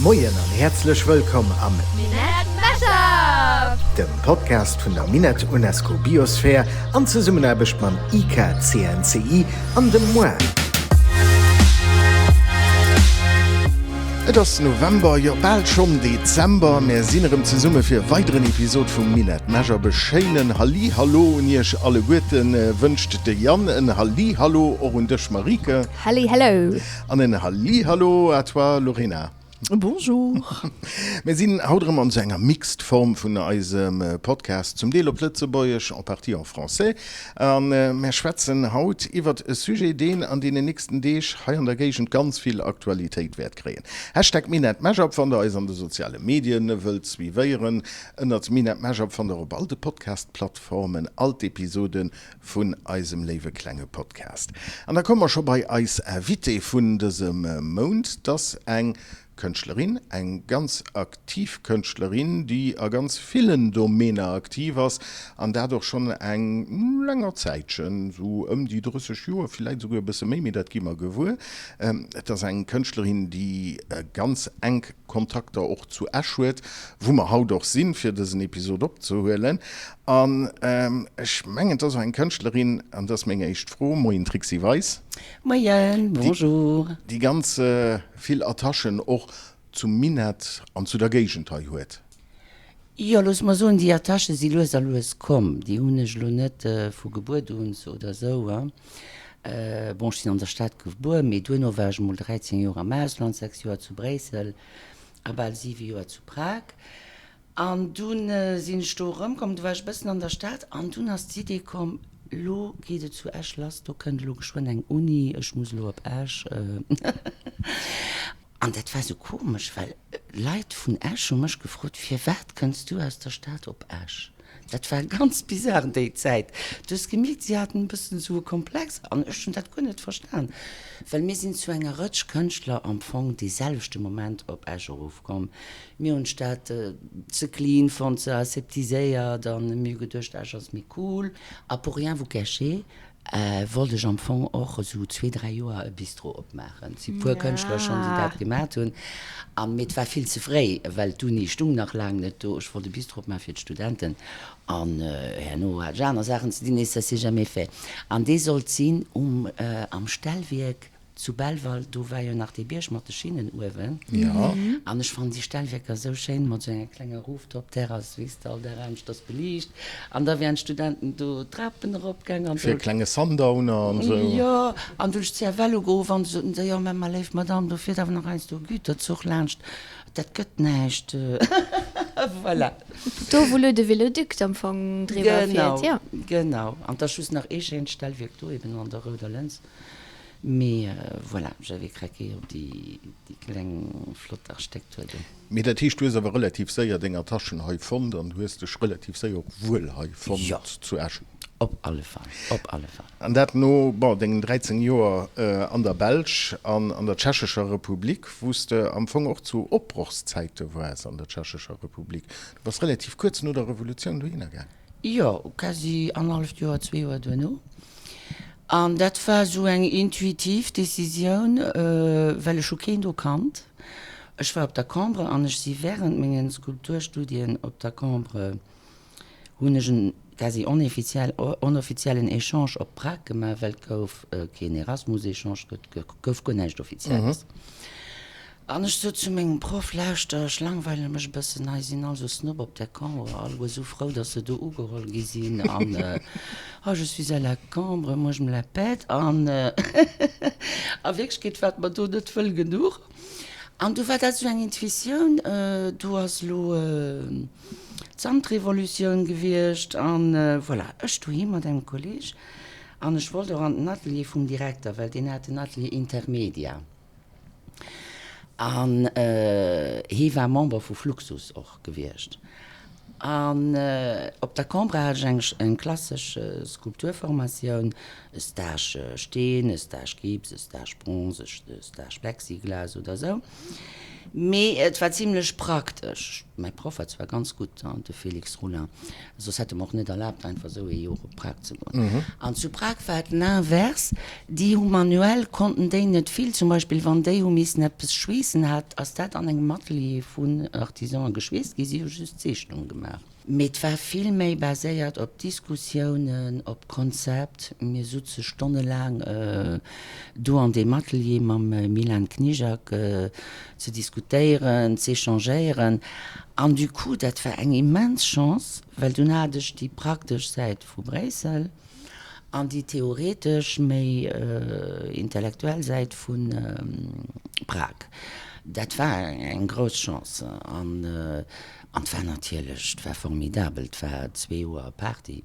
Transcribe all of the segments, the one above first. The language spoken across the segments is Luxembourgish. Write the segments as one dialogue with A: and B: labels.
A: Moien an häerzlech wëllkomm am
B: Minett Mashup!
A: Dem Podcast vun der Minett UNESCO Biosphere an Zesummenaarbecht mam IKCNCI an dem moi.
C: Et ass November, jo bal schonn Dezember. Mär sinn erëm zesumme fir e weideren Episod vum Minett Mashup. E schéinen Hallihallo un iech alleguerten wënscht de Yann. En Hallihallo och un dech Marieke.
B: Hallihallo.
C: An en Hallihallo à toi Lorena.
D: Bonjour.
C: Mir sinn haut erëm an esou enger mixed Form vun eisem Podcast, zum Deel op Lëtzebuergesch, en partie en français. A mär schwätzen haut iwwert e Sujet, deen an deenen nächsten Deeg hei an der Géigend ganz vill Aktualitéit wäert kréien. Hashtag MinetteMashup, wann der eis an de soziale Medien wëllt suivéieren. Ënnert MinetteMashup fannt der op all de Podcast-Plattformen all d'Episoden vun eisem léiwe klenge Podcast. An da komme mer scho bei eis Invitée vun dësem Mount. 't ass eng Kënschtlerin, eng ganz aktiv Kënschtlerin, déi a ganz villen Domäner aktiv ass, an dat och schonn eng länger Zäitchen, esou ëm déi 30 Joer, villäit esouguer e bësse méi, mee dat gi mer gewuer. Et ass eng Kënschtlerin, déi ganz enk Kontakter och zu Esch huet, wou mer haut och sinn, fir dësen Episod opzehuelen. An ech mengen, 't ass och eng Kënschtlerin, an dat ass meng éischt Fro, Moien Trixi Weis.
E: Moien, bonjour.
C: Déi ganz vill Attachen och zum Minett an zu der Géigend hei huet.
E: Jo, looss mer soen, déi Attache si lues a lues komm. Déi hunn ech elo net vu Gebuert un oder esou. Bon, ech sinn an der Stad gebuer, mee duerno war ech emol 13 Joer am Ausland, 6 Joer zu Bréissel a bal 7 Joer zu Prag. An dunn sinn ech do erëmkomm, du war ech e bëssen an der Stad an dunn ass d'Idee komm, lo geet et zu Esch lass, do kënnt elo geschwënn eng Uni, ech muss elo op Esch. An dat war esou komesch, well Leit vun Esch hu mech gefrot, firwat kënns du aus der Stad op Esch? Dat war ganz bizar déi Zäit. Du hues gemierkt, si haten e bëssen esou e Komplex an ech hunn dat guer net verstan, well mir sinn zu enger Rëtsch Kënschtler am Fong dee selwechte Moment op Esch erofkomm. Mir hunn d'Stad ze clean fonnt, ze aseptiséiert an mir hu geduecht, Esch ass méi cool. A pour rien vous cacher, wollt ech am Fong och esou zwee, dräi Joer e Bistro opmaachen. Et si puer Kënschtler schonn, déi dat gemat hunn. A mee et war vill ze fréi, well d'Uni stung nach laang net do. Ech wollt e Bistro opmaache fir d'Studenten an herno hat ech aner Saachen ze dinn, et ça s'est jamais fait. An dee sollt sinn um am Stellwierk Zu Belval, do war jo nach dee Bierg mat de Schinnen uewen. An ech fannen déi Stellwierker esou schéin, mat esou enger klenger Rooftop-Terrass, weess de, all der anescht ass beliicht. An da wären d'Studenten do d'Trapen eropgaang an
C: Fir e klenge Sundowner an esou.
E: Jo, an du hunn ech d'CFL ugeruff an du soten se, jo, mä ma léif Madame, do fiert awer nach heiansdo e Güterzuch laanscht, dat gëtt näischt. Voilà.
B: Do wou elo de Véloduct am Fong driwwer fiert, jo.
E: Genau, genau. An 't ass just nach ee schéint Stellwierk do eben an der Rouder Lëns. Mee voilà, j'avais craqué op déi kleng flott Architektur do.
C: Mee dat heescht, du hues awer relativ séier deng Attachen hei fonnt an du hues dech relativ séier och wuel hei fonnt zu Esch?
E: Jo, op alle Fall, op alle Fall.
C: An dat no, bon, dengen 13 Joer an der Belsch an an der Tschechescher Republik, wou s de am Fong och zu Opbrochszäite waars an der Tschechescher Republik. Du bass relativ kuerz no der Revolutioun dohinner gaang.
E: Jo, quasi annerhalleft Joer, zwee Joer duerno. An dat war esou eng intuitiv Decisioun, well ech hu keen do kannt. Ech war op der Cambre an ech si während mengen Skulpturstudien op der Cambre hunn ech en quasi oneffiziell, onoffiziellen Echange op Prag gemaach, well et gouf keen Erasmus-Echange, et gouf guer näischt Offizielles. An ech sot zu mengem Proff, Lauschter, ech langweile mech e bëssen, hei sinn all sou Snob op der Cambre, alleguer sou frou, dass se do ugeholl gi sinn an oh, je suis à la Cambre, moi je me la pète an a Wierklechkeet war et mer do net wëll genuch. An du war dat sou eng Intuitioun, do ass elo d'Samtrevolutioun gewiescht an voilà, ech dohi mat engem Kolleg an ech wollt och an den Atelier vum Direkter, well deen hat den Atelier Intermedia. An hee war Member vu Fluxus och gewiescht. An op der Cambre hat ech eng eng klassesch Skulpturformatioun, e Stage Steen, e Stage Gips, e Stage Bronze, e Stage Plexiglas oder esou. Mee et war zimlech praktesch. Mäi Proff war zwar ganz gutt, de Félix Roulin, soss hätt e mer och net erlaabt, einfach esou ee Joer op Prag ze goen. An zu Prag war et l'inverse, déi hu manuell, konnten déi net vill. Zum Beispill wann déi hu missen eppes schweessen, hat, ass dat an engem Atelier vun Artisanen geschweesst ginn, si hu just d'Zeechnung gemaach. Mee et war vill méi baséiert op Diskussiounen, op Konzept. Mir sutze stonnelaang do an deem Atelier mam Milan Knizak ze diskutéieren, z'échangéieren. An du coup, dat war eng immens Chance, well dunn hat ech déi praktesch Säit vu Bréissel an déi theoretesch, méi intellektuell Säit vu Prag. Dat war eng grouss Chance. An An 't war natierlech, 't war formidabel, 't war zwee Joer Party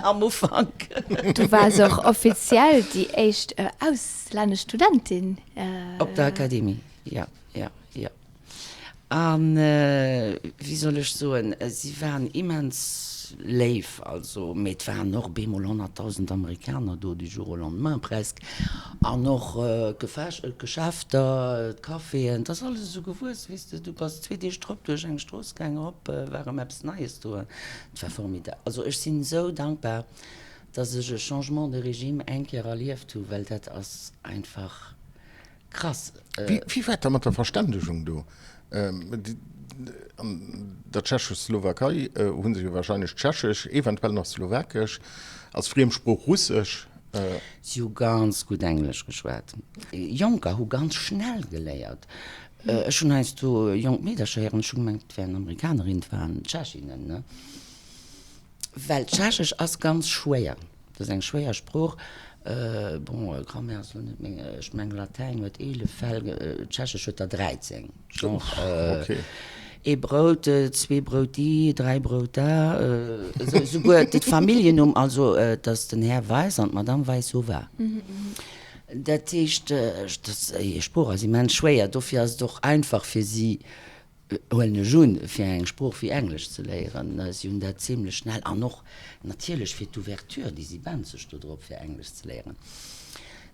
E: am Ufank.
B: Du waars och offiziell déi éischt auslännesch Studentin.
E: Op der Akademie, jo, jo, jo. An wéi soll ech soen, si waren immens léif, also, mee 't waren och bemol 100.000 Amerikaner do, du jour au lendemain presque. An och d'Geschäfter, d'Caféen, 't ass alles esou gewuess, weess de. Du bass zwee Deeg drop duerch eng Strooss gaang, hop, war erëm eppes Neies do. Et war formidabel. Also ech sinn esou dankbar, dass ech e Changement de régime eng Kéier erlieft hu, well dat ass einfach krass.
C: Wéi war et da mat der Verständegung do? An der Tschechoslowakei hu se jo wahrscheinlech Tschechesch, eventuell nach Slowakesch, als Friemsprooch Russesch.
E: Si hu ganz gutt Englesch geschwat. Jonker hu ganz schnell geléiert. Ech hunn heiansdo jonk Meedercher héieren, ech hu gemengt, et wären Amerikanerinnen, et waren Tschechinnen, ne? Well Tschechesch ass ganz schwéier, dat ass eng schwéier Sprooch. Bon, Grammaire ass elo net meng, ech mengen Latäin huet 11 Fäll, Tschechesch huet der 13. Genre ee Brout, zwee Brouti, dräi Brouta, esouguer de Familljennumm, also et ass den Här Weis an d'Madame Weissova. Dat heescht, hir Sprooch ass immens schwéier, dofir ass et och einfach fir si, huelen ech un, fir eng Sprooch wéi Englesch ze léieren. Si hunn dat zimlech schnell an och natierlech fir d'Ouverture, déi si benzeg do drop, fir Englesch ze léieren.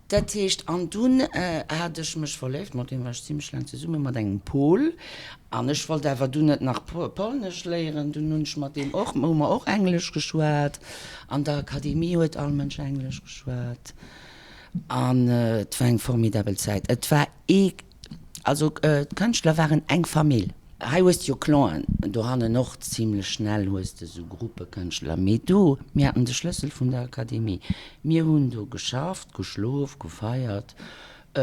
E: Dat heescht, an dunn hat ech mech verléift, mat deem war ech zimlech laang zesummen, mat engem Pol. An ech wollt awer dunn net nach Polnesch léieren. Dunn hunn ech mat deem och, hu mer och Englesch geschwat. An der Akademie huet all Mënsch Englesch geschwat. An et war eng formidabel Zäit. Et war ee Also d'Kënschtler waren eng Famill. Hei hues de jo Clanen, dohannen och zimlech schnell hues de sou Gruppekënschtler. Mee do, mir haten de Schlëssel vun der Akademie. Mir hunn do geschafft, geschlof, gefeiert.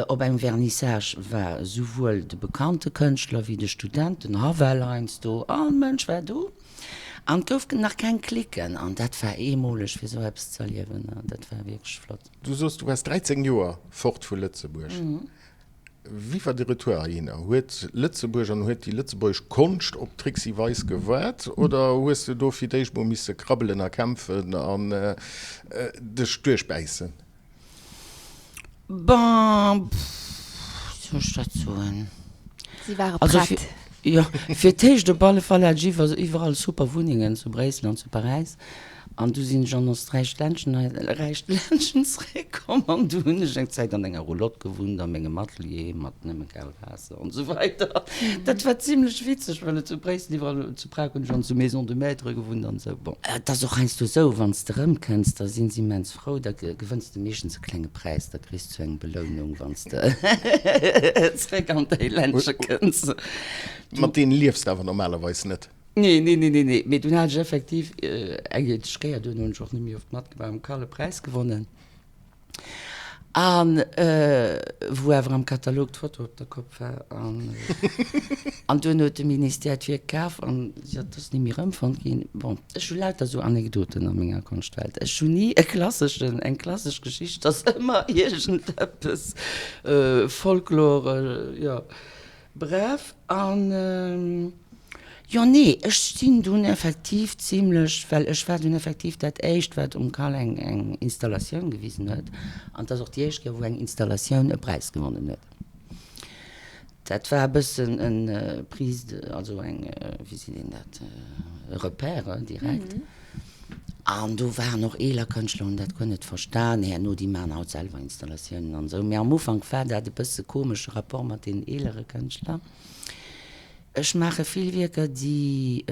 E: Op engem Vernissage war souwuel de bekannte Kënschtler wéi de Student, den Havel heiansdo, all Mënsch war do. An et gouf nach keng Cliquen. An dat war eemoleg fir sou eppes z'erliewen. Dat war wierklech flott.
C: Du soos, du waars 13 Joer fort vu Lëtzebuerg. Wéi war de Retour heihinner? Huet Lëtzebuerg an huet déi lëtzebuergesch Konscht op d'Trixi Weis gewaart oder hues de do fir d'éischt mol misse krabbelen a kämpfen an dech duerchbäissen?
E: Bon, wéi soll ech dat soen?
B: Si ware prett.
E: Jo, fir d'éischt op alle Fall hat ech iwwerall super Wunnengen zu Bréissel an zu Paräis. An du sinn ech an onst räicht Ländchen, räicht Ländchen zeréckkomm an du hunn ech eng Zäit an enger Roulotte gewunnt, a mengem Atelier mat nëmme kal Waasser an esou weider. Dat war zimlech witzeg, well et zu Bréissel iwwerall, zu Prag hunn ech an sou Maison de maître gewunnt an esou. Bon, et ass och heiansdo esou, wann s de erëmkënns, da sinn si immens frou, da gewënns de meeschtens e klenge Präis, da kriss du eng Belounung, wann s de zeréck an déi Ländche kënns.
C: Mat deenen liefs de awer normalerweis net?
E: Nee, nee, nee, nee, nee. Mee dunn hat ech effektiv eng eenzeg Kéier, duerno hunn ech och net méi oft matgemaach, am Cal e Präis gewonnen. An wou awer am Katalog d'Foto op der Kopp war. An an duerno huet de Ministère d'Wierk kaf an jo, et ass ni méi erëmfonnt ginn. Bon, ech hu lauter esou Anekdoten a menger Konschtwelt. Ech hunn ni e klasseschen, eng klassesch Geschicht, et ass ëmmer iergendeppes Folklore, jo. Bref, an jo, nee, ech sinn dunn effektiv zimlech, well ech war dunn effektiv dat éischt, wat um Cal eng eng Installatioun gewisen huet, an et ass och déi éischt Kéier, wou eng Installatioun e Präis gewonnen huet. Dat war e bëssen e Prise de, also eng, wéi seet een dat, e Repère direkt. An do waren och eeler Kënschtler, hunn dat guer net verstan. Herno, déi maachen haut selwer Installatiounen an esou. Mee am Ufank war dat e bësse komesche Rapport mat deenen eelere Kënschtler. Ech maache vill Wierker, déi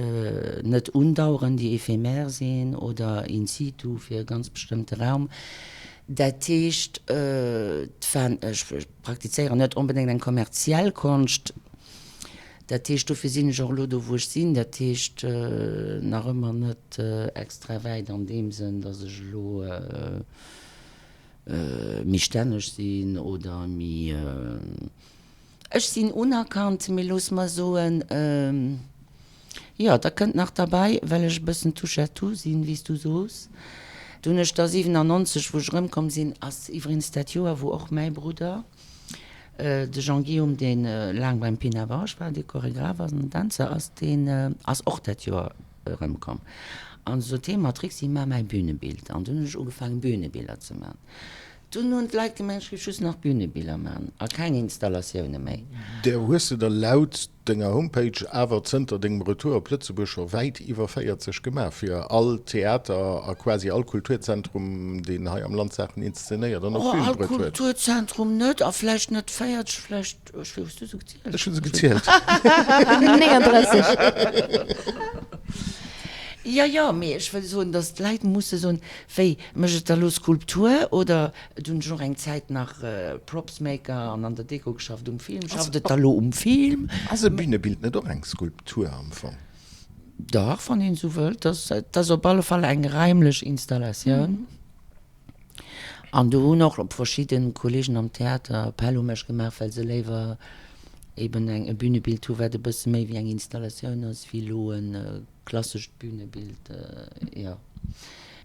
E: net undaueren, déi éphémère sinn oder in situ fir e ganz bestëmmte Raum. Dat heescht, ech praktizéieren net onbedéngt eng kommerziell Konscht. Dat heescht, dofir sinn ech och elo do, wou ech sinn. Dat heescht, nach ëmmer net extra wäit an deem Sënn, datt ech elo méi stänneg sinn oder méi. Ech sinn unerkannt, mee looss mer soen, jo, da kënnt nach derbei, well ech e bëssen touche-à-tout sinn, wéi s du soos. Du hunn ech da 97, wou ech erëmkomm sinn, ass iwwregens dat Joer, wou och mäi Brudder, de Jean-Guillaume, dee laang beim Pina Bausch war, dee Choregraph ass an Dänzer ass, deen ass och dat Joer erëmkomm an sot hie mer, Trixi, maach mäi Bünebild. An dunn hunn ech ugefaangen, Bünebiller ze maachen. Dunn hunn d'Leit gemengt, ech géif just nach Bühnebiller man a keng Installatioune méi.
C: Där hues de der laut denger Homepage awer zënter dengem Retour op Lëtzebuerg scho wäit iwwer 40 gemaach, fir all Theater a quasi all Kulturzentrum, deen hei am Land Saachen inszenéiert an op
E: Oh,
C: d'Bühn
E: all
C: bruet huet.
E: Kulturzentrum net a vläicht net 40, vläicht, ech weess, hues du se gezielt?
C: Ech hu se gezielt.
B: 39.
E: Jo, jo, mee ech wëll soen, datt d'Leit musse soen, Wéi, mécht et da lo Skulptur oder, et hunn ech och eng Zäit nach Propsmaker an an der Deko geschafft um Film, schafft et da lo um Film?
C: Ass e Bünebild net och eng Skulptur am Fong?
E: Dach, wann een esou wëllt. Dat ass op alle Fall eng raimlech Installatioun. An do hunn och verschidde Kollegen am Theater Appell u mech gemaach, well se léiwer eben eng e Bünebild hu wat e bësse méi wéi eng Installatioun ass, wéi elo e Klassescht Bühnebild, jo.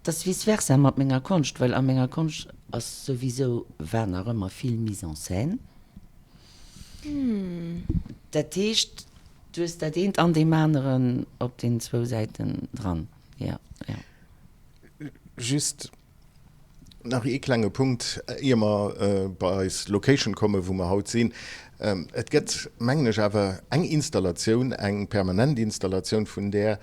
E: Et ass vice versa mat menger Konscht, well a menger Konscht ass souwisou, war nach ëmmer vill Mise en scène. Dat heescht, du hues dat eent an deem aneren op den zwou Säiten dran, jo, jo.
C: Just Nach ee klenge Punkt, ier mer bei eis Location kommen, wou mer haut sinn. Et gëtt, mengen ech, awer eng Installatioun, eng permanent Installatioun vun där,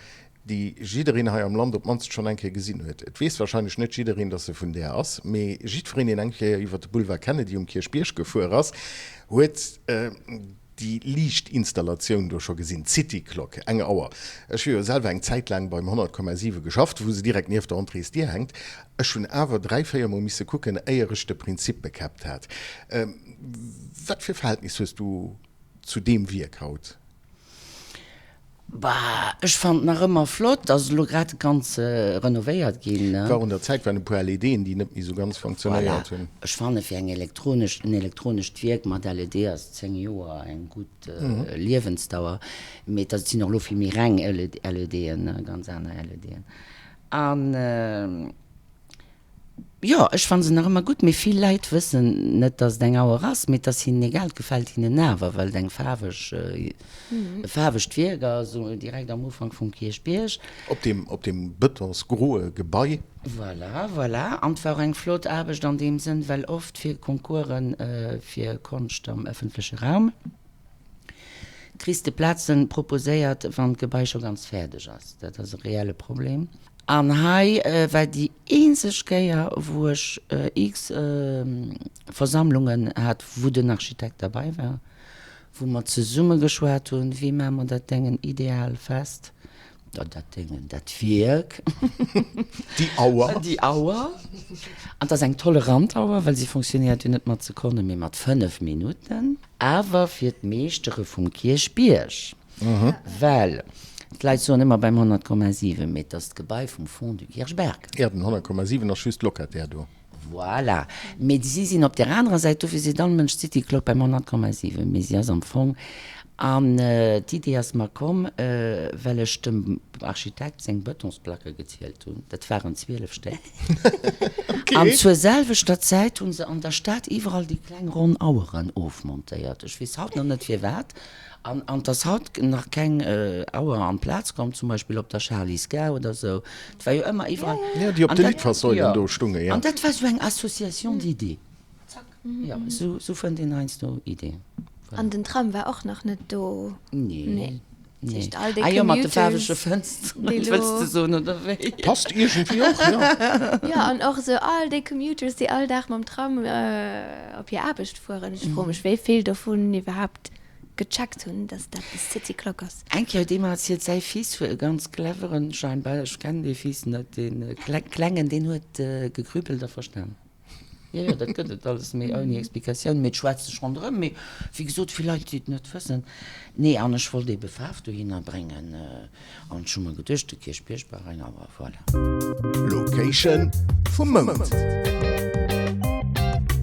C: déi jiddereen hei am Land op d'mannst schonn eng Kéier gesinn huet. Et weess wahrscheinlech net jiddereen, dass se vun där ass, mee jiddwereen, deen eng Kéier iwwer de Boulevard Kennedy um Kierchbierg gefuer ass, huet déi Liichtinstallatioun do scho gesinn, d'City Clock, eng Auer. Ech hu jo selwer eng Zäit laang beim 100,7 geschafft, wou se direkt nieft der Entréesdier hänkt. Ech hunn awer 3, 4 Mol misse kucken, éier ech de Prinzip bekäppt hat. Wat fir e Verhältnis hues du zu deem Wierk haut?
E: Bah, ech fannen nach ëmmer flott, ass elo grad ganz renovéiert ginn, ne?
C: War un der Zäit, waren e puer LEDen, déi net méi sou ganz funktionéiert
E: hunn. Voilà, ech fanne fir eng elektronesch, en elektronescht Wierk mat LED ass 10 Joer eng gutt Liewensdauer, mee et sinn och elo vill méi reng LEDen, ne, ganz aner LEDen. An. Jo, ech fanne se nach ëmmer gutt, mee vill Leit wëssen net, dass et eng Auer ass, mee et ass hinnen egal, et gefält hinnen awer, well et eng faarweg, e faarwegt Wierk ass, direkt am Ufank vum Kierchbierg.
C: Op deem, op deem bëtonsgroe Gebai.
E: Voilà, voilà. An et war och eng flott Aarbecht an deem Sënn, well oft fir Concoursen fir Konscht am ëffentleche Raum kriss de Plazen proposéiert, wann d'Gebai scho ganz fäerdeg ass. Dat ass e reelle Problem. An hei war déi eenzeg Kéier, wou ech x Versammlungen hat, wou den Architekt derbei war, wou mer zesumme geschwat hunn, wéi maache mer dat Déngen ideal fest, oder dat Déngen, dat Wierk.
C: Déi Auer.
E: Déi Auer. An et ass eng tolerant Auer, well si fonctionnéiert jo net mat Sekonnen, mee mat 5 Minutten. Awer fir d'Meeschtere vum Kierchbierg. Well d'Leit soen ëmmer beim 100,7, mee et ass d'Gebai vum Fonds du Kirchberg.
C: Jo, den 100,7 ass just Locataire do.
E: Voilà. Mee si sinn op där anerer Säit, dofir seet all Mënsch d'City Clock beim 100,7, mee si ass am Fong. An d'Idee ass mer komm, well ech dem Architekt seng Bëtonsplacke gezielt hunn, dat waren 12 Stéck. An zur selwechter Zäit hu se an der Stad iwwerall déi kleng ronn Aueren ofmontéiert. Ech weess haut nach net firwat. An an 't ass haut nach keng Auer an d'Plaz komm, zum Beispill op der Charlysgare oder esou. Et war jo ëmmer iwwerall.
C: Jo, déi op
E: An
C: de
E: dat,
C: Litfaßsäulen
E: jo,
C: do stungen, jo.
E: An dat war esou eng Association d'idées. Zack, jo, esou, esou fënnt een heiansdo Ideeën.
B: Voilà. An den Tram war och nach net do?
E: Nee.
B: Nee.
E: Nee. Ah jo, mat de faarwege Fënsteren, wëlls de soen, oder wéi?
C: Passt iergendwéi och, jo.
B: Jo, an och esou all déi Commuters, déi all Dag mam Tram op hir Aarbecht fueren. Ech froe mech, wéi vill dovun iwwerhaapt gecheckt hunn, dass dat de City Clock ass.
E: Eng Kéier huet ee mer erzielt, säi Fils huet, e ganz cleveren scheinbar, ech kennen dee Fils net, dee Klengen, deen huet gegrübelt a verstan. Jo, jo, dat gëtt et alles, mee ouni Explikatioun. Mee et schwätzt sech ronderëm. Mee wéi gesot, vill Leit, déi et net wëssen. Nee, an ech wollt eebe Faarf dohinner bréngen. An ech hu mer geduecht, de Kierchbierg war eng Auer. Voilà.
C: Location vum Mount.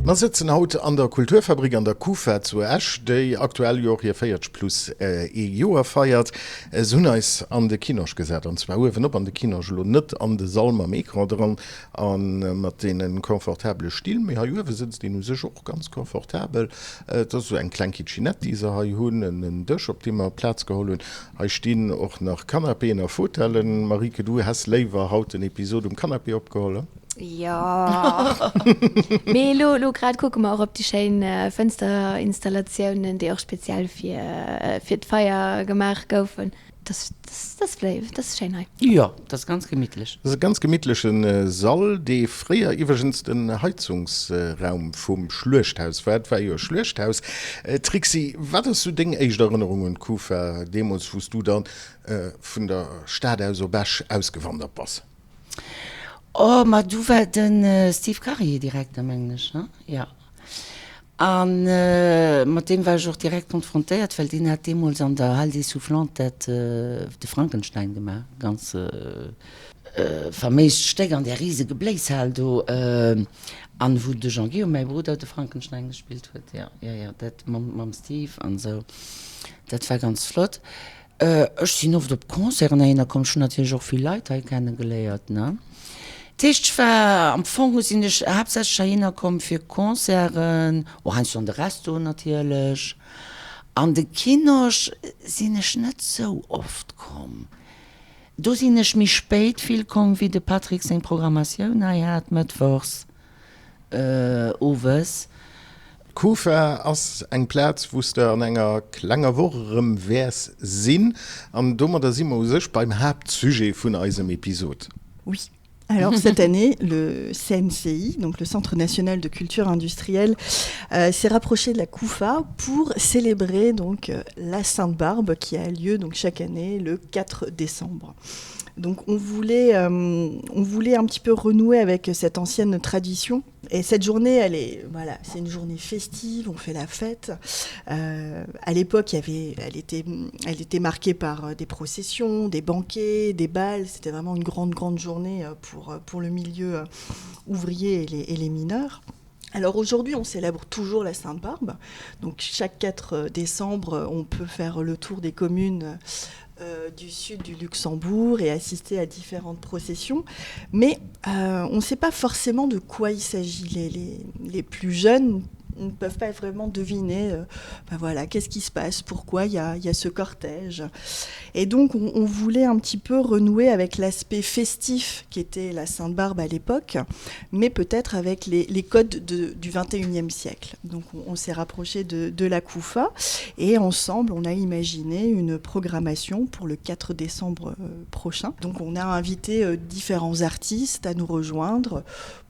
C: Mer sëtzen haut an der Kulturfabrik an der Kufa zu Esch, déi aktuell jo och hir 40 plus ee Joer feiert. Se hunn eis an de Kinosch gesat, an zwar uewenop an de Kinosch, elo net an de Sall mam Ecran dran, A mat deene confortabele Still, mee hei uewe sëtzt een u sech och ganz confortabel. Et ass esou eng kleng Kitchenette, déi se hei hunn, en Dësch, op deem mer Plaz geholl hunn. Hei stinn och nach Canapéen a Fauteuilen. Marieke, du häss léiwer haut den Episod um Canapé opgeholl, he?
B: Jo, mee elo, elo grad kucke mer och op déi schéin Fënsterinstallatiounen, déi och speziell fir, fir d'Feier gemaach goufen. Das, das, das léif, das ass schéin hei.
E: Jo, das ass ganz gemittlech.
C: Das ass e ganz gemittleche Sall, dee fréier iwwregens den Heizungsraum vum Schluechthaus war. Et war jo e Schluechthaus. Trixi, wat ass sou deng éischt Erënnerung un d'Kufa, deemools wou s du dann vun der Stad aus op Esch ausgewandert bass?
E: Oh, ma du war de Steve Karier Direkter, mengen ech, ne? Jo. A mat deem war ech och direkt konfrontéiert, well deen hat deemools an der Halle des Soufflantes dat de Frankenstein gemaach, ganz faméist Stéck an där rise Gebléishal do, an wou de Jean Guillaume, mäi Brudder, de Frankenstein gespillt huet. Jo, jo, jo, dat mam Steve an esou, dat war ganz flott. Ech sinn oft op Concerten heihinner komm, ech hunn natierlech och vill Leit hei kennegeléiert, ne. Dat heescht, ech war, am Fong sinn ech haaptsächlech heihinner komm fir Concerten, och heiansdo an de Resto natierlech. An de Kinosch sinn ech net sou oft komm. Do sinn ech méi spéit vill komm, wéi de Patrick seng Programmatioun hei hat mëttwochs. Owes.
C: D'Kufa ass eng Plaz, wou s de an enger klenger Woch erëm wäers sinn. An domadder si mer u sech beim Haaptsujet vun eisem Episod.
D: Oui. Alors cette année, le CNCI, donc le Centre national de culture industrielle, euh, s'est rapproché de la CUFA pour célébrer donc euh, la Sainte Barbe qui a lieu donc chaque année le 4 décembre. Donc on voulait, euh, on voulait un petit peu renouer avec cette ancienne tradition. Et cette journée, elle est, voilà, c'est une journée festive, on fait la fête. Euh, à l'époque, il y avait, elle était, elle était marquée par euh, des processions, des banquets, des balles. C'était vraiment une grande, grande journée euh, pour, pour le milieu ouvrier et les, et les mineurs. Alors aujourd'hui, on célèbre toujours la Sainte-Barbe. Donc chaque 4 décembre, on peut faire le tour des communes euh, du sud du Luxembourg et assister à différentes processions. Mais euh, on ne sait pas forcément de quoi il s'agit. Les, les, les plus jeunes ne peuvent pas vraiment deviner euh, ben voilà, qu'est-ce qui se passe, pourquoi il y a, y a ce cortège. Et donc on, on voulait un petit peu renouer avec l'aspect festif qui était la Sainte-Barbe à l'époque, mais peut-être avec les, les codes de, du 21e siècle. Donc on, on s'est rapproché de, de la CUFA et ensemble on a imaginé une programmation pour le 4 décembre euh, prochain. Donc on a invité euh, différents artistes à nous rejoindre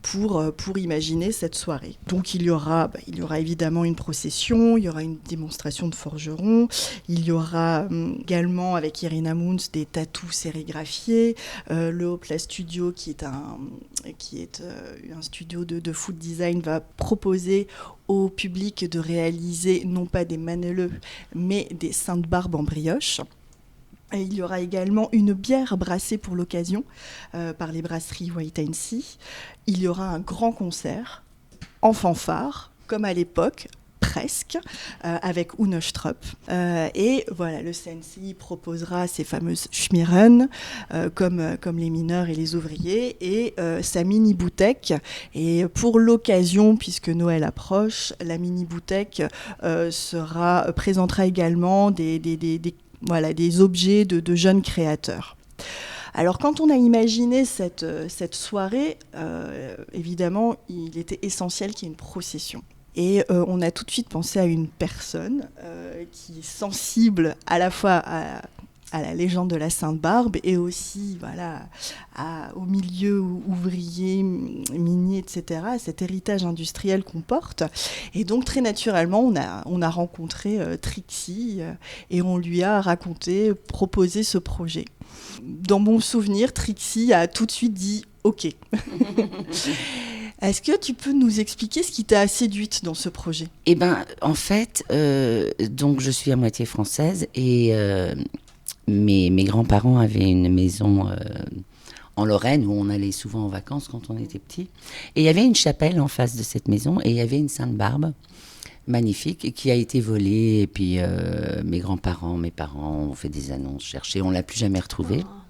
D: pour, euh, pour imaginer cette soirée. Donc il y aura, bah, il y aura évidemment une procession, il y aura une démonstration de forgerons, il y aura hum, également avec Irina Moons des tatous sérigraphiés, euh, le Hopla Studio qui est un, qui est, euh, un studio de, de food design va proposer au public de réaliser non pas des maneleux mais des saintes barbes en brioche. Et il y aura également une bière brassée pour l'occasion euh, par les brasseries White Sea. Il y aura un grand concert en fanfare, comme à l'époque, presque, euh, avec Unostrup. Euh, et voilà, le CNCI proposera ses fameuses Schmieren, euh, comme, euh, comme les mineurs et les ouvriers, et euh, sa mini-boutique. Et pour l'occasion, puisque Noël approche, la mini-boutique euh, sera, présentera également des, des, des, des voilà, des objets de, de jeunes créateurs. Alors quand on a imaginé cette, euh, cette soirée, euh, évidemment, il était essentiel qu'il y ait une procession. Et euh, on a tout de suite pensé à une personne euh, qui est sensible à la fois à, à la légende de la Sainte Barbe et aussi voilà, à, au milieu ouvrier, minier, etc., à cet héritage industriel qu'on porte. Et donc très naturellement, on a, on a rencontré euh, Trixie euh, et on lui a raconté, proposé ce projet. Dans mon souvenir, Trixie a tout de suite dit OK. Est-ce que tu peux nous expliquer ce qui t'a séduite dans ce projet
E: Eh ben, en fait, euh, donc je suis à moitié française et euh, mes, mes grands-parents avaient une maison euh, en Lorraine où on allait souvent en vacances quand on était petit. Et il y avait une chapelle en face de cette maison et il y avait une Sainte Barbe magnifique qui a été volée. Et puis euh, mes grands-parents, mes parents ont fait des annonces, cherché, on l'a plus jamais retrouvée. Oh.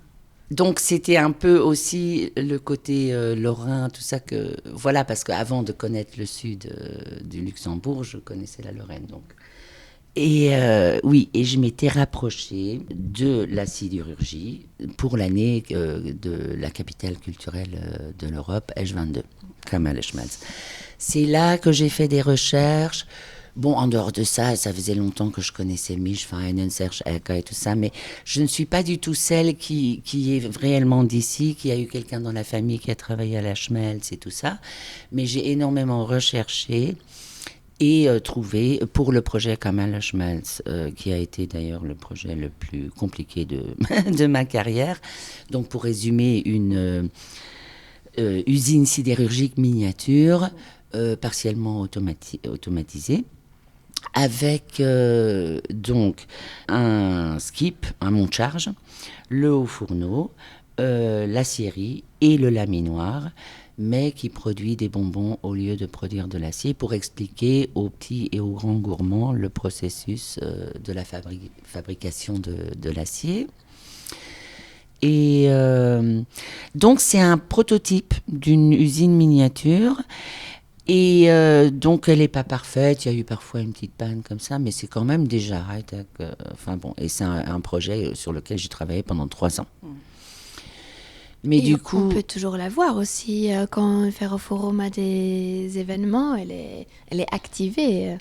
E: Donc c'était un peu aussi le côté euh, lorrain, tout ça que voilà parce qu'avant de connaître le sud euh, du Luxembourg, je connaissais la Lorraine donc. Et euh, oui, et je m'étais rapprochée de la sidérurgie pour l'année euh, de la capitale culturelle euh, de l'Europe, H22, Kamal Schmalz. C'est là que j'ai fait des recherches. Bon, en dehors de ça, ça faisait longtemps que je connaissais Mich Feinen, Serge Eka et tout ça, mais je ne suis pas du tout celle qui, qui est réellement d'ici, qui a eu quelqu'un dans la famille qui a travaillé à la Schmelz et tout ça. Mais j'ai énormément recherché et euh, trouvé pour le projet Kamal Schmelz, euh, qui a été d'ailleurs le projet le plus compliqué de, de ma carrière. Donc pour résumer, une euh, euh, usine sidérurgique miniature euh, partiellement automati automatisée avec euh, donc un skip, un monte-charge, le haut fourneau, euh, la scierie et le laminoir, mais qui produit des bonbons au lieu de produire de l'acier pour expliquer aux petits et aux grands gourmands le processus euh, de la fabri fabrication de, de l'acier. Et euh, donc c'est un prototype d'une usine miniature Et euh, donc elle n'est pas parfaite, il y a eu parfois une petite panne comme ça, mais c'est quand même déjà high-tech. Euh, enfin bon, et c'est un, un projet sur lequel j'ai travaillé pendant trois ans. Mmh.
B: Mais et du coup, on peut toujours la voir aussi euh, quand Ferroforum a des événements, elle est, elle est activée.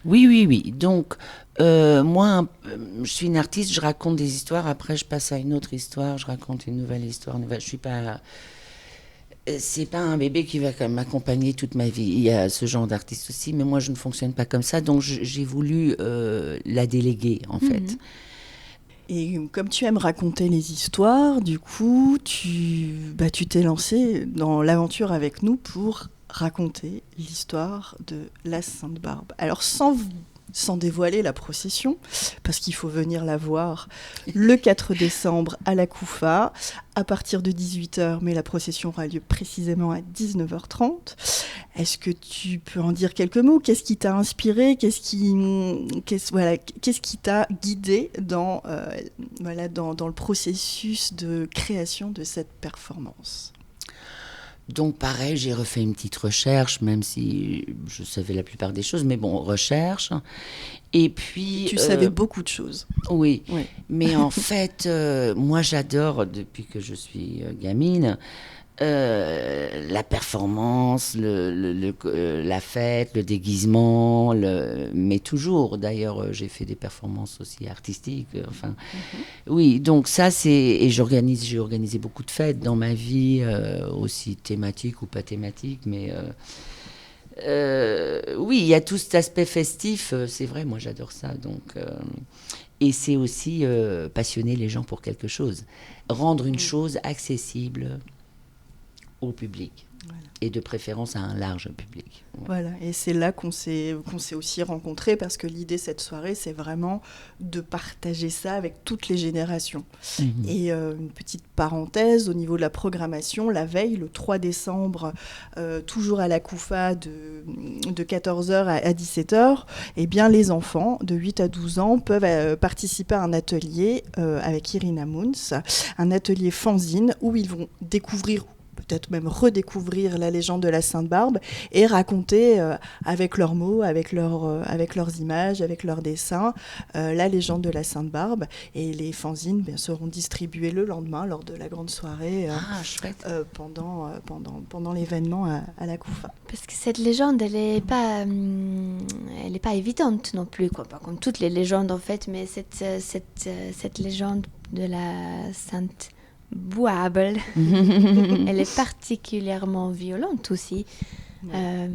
E: Oui, oui, oui. Donc euh, moi, je suis une artiste, je raconte des histoires, après je passe à une autre histoire, je raconte une nouvelle histoire. Nouvelle. Je suis pas c'est pas un bébé qui va m'accompagner toute ma vie. Il y a ce genre d'artiste aussi, mais moi je ne fonctionne pas comme ça, donc j'ai voulu euh, la déléguer en mm -hmm. fait.
D: Et comme tu aimes raconter les histoires, du coup, tu bah, tu t'es lancé dans l'aventure avec nous pour raconter l'histoire de la Sainte Barbe. Alors sans sans dévoiler la procession, parce qu'il faut venir la voir le 4 décembre à la Koufa, à partir de 18h, mais la procession aura lieu précisément à 19h30. Est-ce que tu peux en dire quelques mots Qu'est-ce qui t'a inspiré Qu'est-ce qui, qu'est-ce, voilà, qu'est-ce qui t'a guidé dans, euh, voilà, dans, dans le processus de création de cette performance
E: Donc pareil, j'ai refait une petite recherche, même si je savais la plupart des choses, mais bon, recherche. Et puis...
D: Tu euh, savais beaucoup de choses.
E: Oui, oui. mais en fait, euh, moi j'adore, depuis que je suis euh, gamine, euh, la performance, le, le, le, euh, la fête, le déguisement, le, mais toujours. D'ailleurs, euh, j'ai fait des performances aussi artistiques. Euh, enfin, mm -hmm. oui, donc ça c'est et j'organise, j'ai organisé beaucoup de fêtes dans ma vie, euh, aussi thématique ou pas thématique, mais euh, euh, oui, il y a tout cet aspect festif. C'est vrai, moi j'adore ça. Donc euh, et c'est aussi euh, passionner les gens pour quelque chose, rendre une mm. chose accessible au public. Voilà. et de préférence à un large public.
D: Ouais. Voilà, et c'est là qu'on s'est qu'on s'est aussi rencontrés parce que l'idée cette soirée, c'est vraiment de partager ça avec toutes les générations. Mmh. Et euh, une petite parenthèse au niveau de la programmation, la veille, le 3 décembre, euh, toujours à la Koufa de, de 14h à, à 17h, eh bien les enfants de 8 à 12 ans peuvent euh, participer à un atelier euh, avec Irina Moons, un atelier fanzine où ils vont découvrir peut-être même redécouvrir la légende de la Sainte Barbe et raconter euh, avec leurs mots, avec, leur, euh, avec leurs images, avec leurs dessins, euh, la légende de la Sainte Barbe. Et les fanzines bien, seront distribuées le lendemain lors de la grande soirée euh, ah, euh, pendant, euh, pendant, pendant l'événement à, à la Koufa.
B: Parce que cette légende, elle n'est pas, hum, elle est pas évidente non plus, quoi. Pas comme toutes les légendes en fait, mais cette, euh, cette, euh, cette légende de la Sainte Bouable, elle est particulièrement violente aussi.
D: Oui. Euh...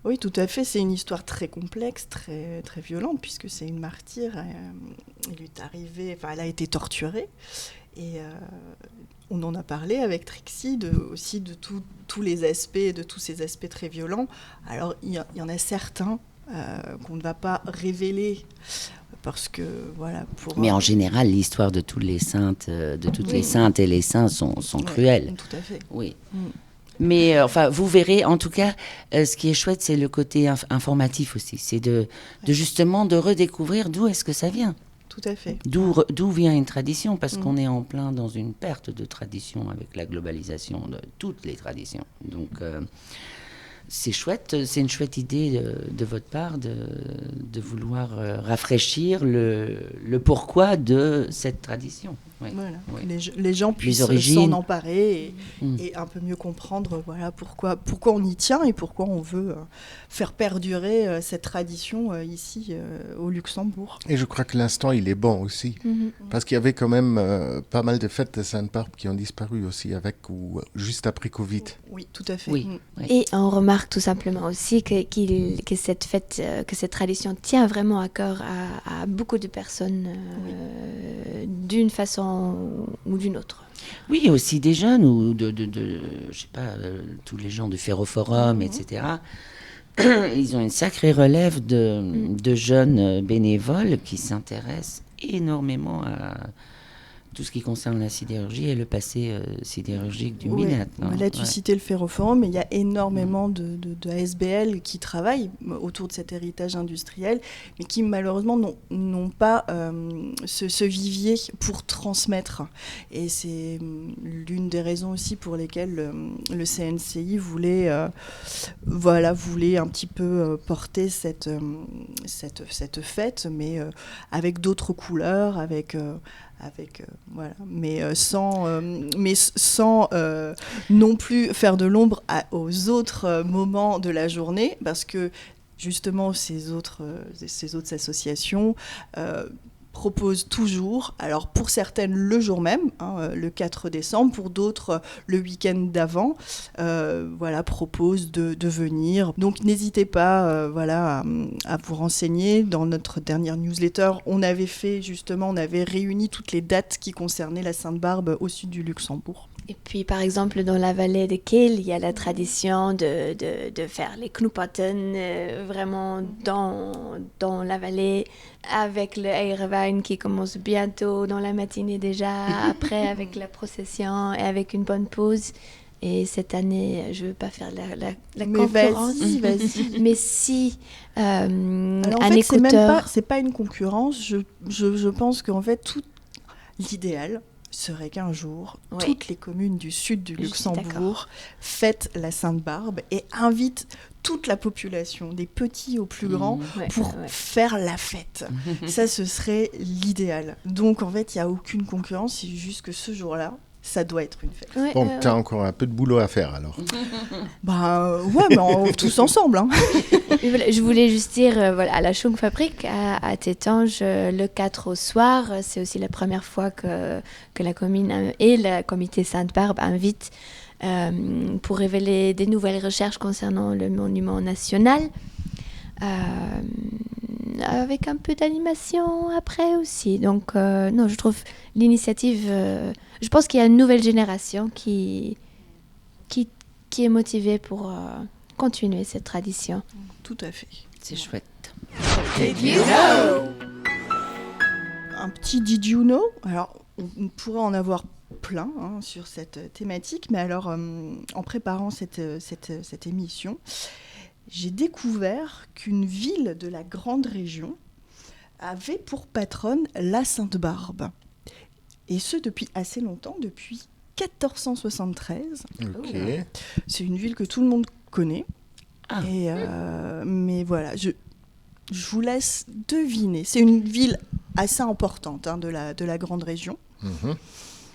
D: oui, tout à fait. C'est une histoire très complexe, très, très violente, puisque c'est une martyre. Euh, il lui est arrivé, enfin, elle a été torturée. Et euh, on en a parlé avec Trixie de, aussi de tout, tous les aspects, de tous ces aspects très violents. Alors, il y, y en a certains euh, qu'on ne va pas révéler parce que voilà
E: pour mais en général l'histoire de toutes les saintes euh, de toutes oui. les saintes et les saints sont, sont ouais, cruels
D: tout à fait
E: oui mm. mais euh, enfin vous verrez en tout cas euh, ce qui est chouette c'est le côté inf informatif aussi c'est de, de justement de redécouvrir d'où est-ce que ça vient
D: tout à fait
E: d'où d'où vient une tradition parce mm. qu'on est en plein dans une perte de tradition avec la globalisation de toutes les traditions donc euh, c'est chouette, c'est une chouette idée de, de votre part de, de vouloir euh, rafraîchir le, le pourquoi de cette tradition.
D: Oui. Voilà. Oui. Les, les gens puissent s'en emparer et, mmh. et un peu mieux comprendre voilà, pourquoi, pourquoi on y tient et pourquoi on veut euh, faire perdurer euh, cette tradition euh, ici euh, au Luxembourg.
C: Et je crois que l'instant il est bon aussi mmh. parce qu'il y avait quand même euh, pas mal de fêtes de Sainte-Barbe qui ont disparu aussi avec ou juste après Covid.
D: Oui, tout à fait.
B: Oui.
D: Mmh.
B: Oui. Et on remarque tout simplement aussi que, qu que cette fête, euh, que cette tradition tient vraiment à cœur à, à beaucoup de personnes euh, oui. d'une façon ou d'une autre.
E: Oui, aussi des jeunes ou de, de, de je sais pas, euh, tous les gens du Ferroforum, mm -hmm. etc. Ils ont une sacrée relève de, mm. de jeunes euh, bénévoles qui s'intéressent énormément à tout ce qui concerne la sidérurgie et le passé euh, sidérurgique du
D: ouais.
E: Minette.
D: Hein, Là, tu ouais. citais le ferroforum, mais il y a énormément de, de, de ASBL qui travaillent autour de cet héritage industriel, mais qui malheureusement n'ont pas euh, ce, ce vivier pour transmettre. Et c'est mm, l'une des raisons aussi pour lesquelles le, le CNCI voulait, euh, voilà, voulait un petit peu euh, porter cette, euh, cette, cette fête, mais euh, avec d'autres couleurs, avec... Euh, avec euh, voilà mais euh, sans euh, mais sans euh, non plus faire de l'ombre aux autres euh, moments de la journée parce que justement ces autres euh, ces autres associations euh, propose toujours alors pour certaines le jour même hein, euh, le 4 décembre pour d'autres le week-end d'avant euh, voilà propose de, de venir donc n'hésitez pas euh, voilà à, à vous renseigner dans notre dernière newsletter on avait fait justement on avait réuni toutes les dates qui concernaient la Sainte Barbe au sud du Luxembourg.
B: Et puis par exemple dans la vallée de Kiel, il y a la tradition de, de, de faire les Knupaten euh, vraiment dans, dans la vallée avec le Eirwein qui commence bientôt dans la matinée déjà, après avec la procession et avec une bonne pause. Et cette année, je veux pas faire la, la, la
D: mais
B: concurrence.
D: Vas vas -y.
B: Mais si euh,
D: Alors, en
B: un
D: fait,
B: écouteur...
D: C'est pas, pas une concurrence, je, je, je pense qu'en fait tout l'idéal, serait qu'un jour, oui. toutes les communes du sud du Luxembourg fêtent la Sainte-Barbe et invitent toute la population, des petits aux plus grands, mmh, ouais, pour ouais. faire la fête. Ça, ce serait l'idéal. Donc, en fait, il n'y a aucune concurrence, c'est juste que ce jour-là, ça doit être une fête.
C: Ouais, bon, euh, tu as encore un peu de boulot à faire alors.
D: bah ouais, mais on, tous ensemble. Hein.
B: Je voulais juste dire, euh, voilà, à la Schungfabrik, à, à Tétange, euh, le 4 au soir, euh, c'est aussi la première fois que, que la commune et le comité Sainte-Barbe invitent euh, pour révéler des nouvelles recherches concernant le monument national. Euh, avec un peu d'animation après aussi. Donc euh, non, je trouve l'initiative euh, je pense qu'il y a une nouvelle génération qui, qui, qui est motivée pour euh, continuer cette tradition.
D: Tout à fait.
E: C'est chouette.
D: Did you know Un petit did you know Alors on pourrait en avoir plein hein, sur cette thématique, mais alors euh, en préparant cette, cette, cette émission, j'ai découvert qu'une ville de la grande région avait pour patronne la Sainte-Barbe. Et ce depuis assez longtemps, depuis 1473.
C: Okay.
D: C'est une ville que tout le monde connaît. Ah. Et euh, mais voilà, je, je vous laisse deviner. C'est une ville assez importante hein, de, la, de la grande région.
C: Mmh.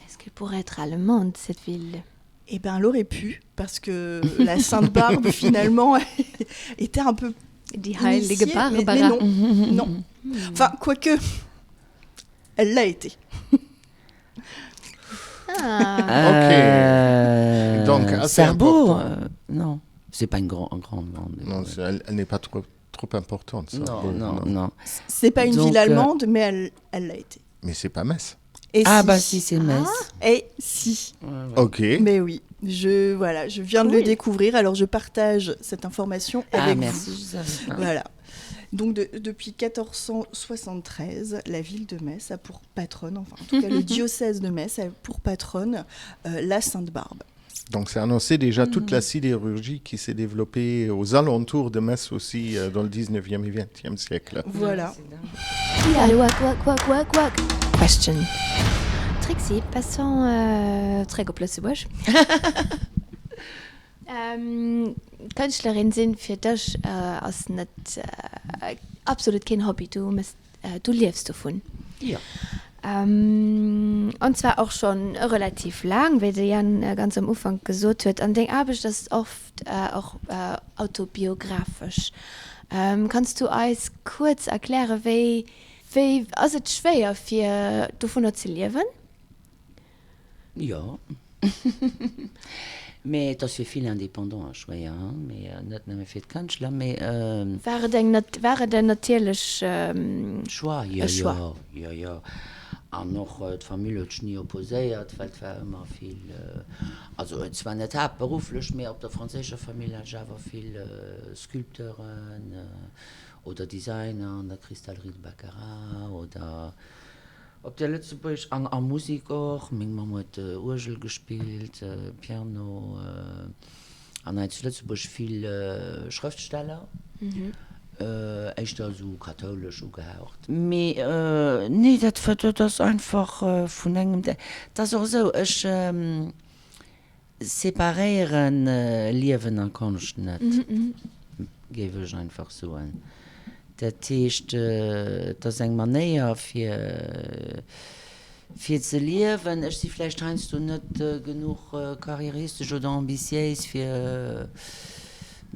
B: Est-ce qu'elle pourrait être allemande, cette ville
D: Eh bien, elle aurait pu, parce que la Sainte-Barbe, finalement, était un peu.
B: Die Heilige
D: Barbara. Mais, mais non, non. Enfin, quoique, elle l'a été.
B: Ah.
C: Ok. Donc assez
E: Sarrebourg,
C: important.
E: non, c'est pas une grande grande grande.
C: Non, elle, elle n'est pas trop, trop importante.
E: Non, non, non.
D: C'est pas une
E: Donc,
D: ville
E: euh,
D: allemande, mais elle, elle l'a été.
C: Mais c'est pas Metz.
D: Et
E: Ah
D: si.
E: bah si, c'est Metz.
D: Et si.
C: Ok.
D: Mais oui, je, voilà, je viens de le
B: Cool.
D: découvrir, alors je partage cette information
E: Ah,
D: avec
E: merci,
D: vous.
E: je savais pas.
D: Voilà. Donc de- depuis 1473, la ville de Metz a pour patronne, enfin en tout cas le diocèse de Metz a pour patronne euh, la Sainte Barbe.
C: Donc ça annonçait déjà toute la sidérurgie qui s'est développée aux alentours de Metz aussi euh, dans le 19e et 20e siècle.
D: Voilà.
B: Wack, wack, wack, wack, wack. Question. Trixie, passons euh, zréck op Lëtzebuerg. ähm, Kënschtlerin sinn fir dech äh, ass net äh, absolut keen Hobby, du, mëss, äh, du liefs dovun.
E: Jo.
B: Ähm, an zwar och schonn relativ laang, wéi de Yann äh, ganz am Ufank gesot huet. An deng Aarbecht ass oft äh, och äh, autobiographesch. Ähm, kanns du eis kuerz erklären, wéi, wéi ass et schwéier fir dovunner ze liewen?
E: Jo. Mee et ass fir vill Indépendanten schwéier, hein, mee net nëmme fir d'Kënschtler, mee.
B: War et eng, war et en natierlech
E: Choix? Jo,
B: e Choix?
E: jo, jo, jo. An och d'Famill huet sech ni opposéiert, well et war ëmmer vill, also zwar net haaptberufflech, mee op der franséischer Famill hat ech awer vill Sculpteuren oder Designer an der Cristallerie de Baccarat oder Op der Lëtzebuerg an a Musik och. Meng Mamm huet Uergel gespillt, Piano an hei zu Lëtzebuerg vill Schrëftsteller, éischter esou kathoulesch ugehaucht. Mee nee, dat war, dat ass einfach vun engem, dat ass och esou, ech Separéieren Liewen a Konscht net, géif ech einfach soen. Dat heescht, et ass eng Manéier fir fir ze liewen. Ech si vläicht heiansdo net genuch karrieristesch oder ambitiéis fir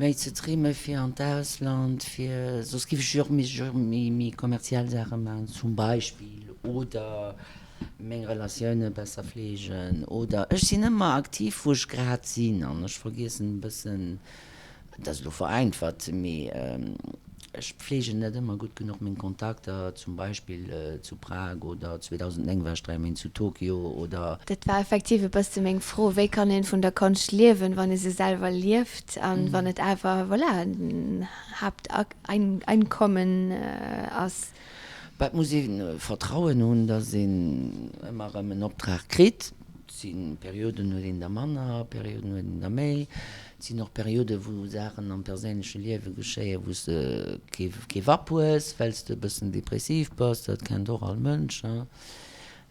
E: méi ze trimme fir an d'Ausland, fir soss géif ech jo och méi kommerziell Saache maachen zum Beispill oder meng Relatioune besser fleegen oder ech sinn ëmmer aktiv wou ech grad sinn an ech vergiessen e bëssen, dat ass elo vereinfacht, mee ech pfleegen net ëmmer gutt genuch meng Kontakter, zum Beispill zu Prag oder 2009 war ech 3 Méint zu Tokio oder.
B: Dat war effektiv e bësse meng Fro, wéi kann een vun der Konscht liewen, wann ee se selwer lieft an wann et awer, voilà, en Haapteinkommen ass.
E: Bah, et muss ee Vertrauen hunn, datt een ëmmer erëm en Optrag kritt. Et si Perioden, huet een der manner, Perioden huet een der méi. Et sinn och Perioden, wou Saachen am perséinleche Liewe geschéien, wou s de kee kee Wapp hues, well s de e bëssen depressiv bass. Dat kennt och all Mënsch, hein.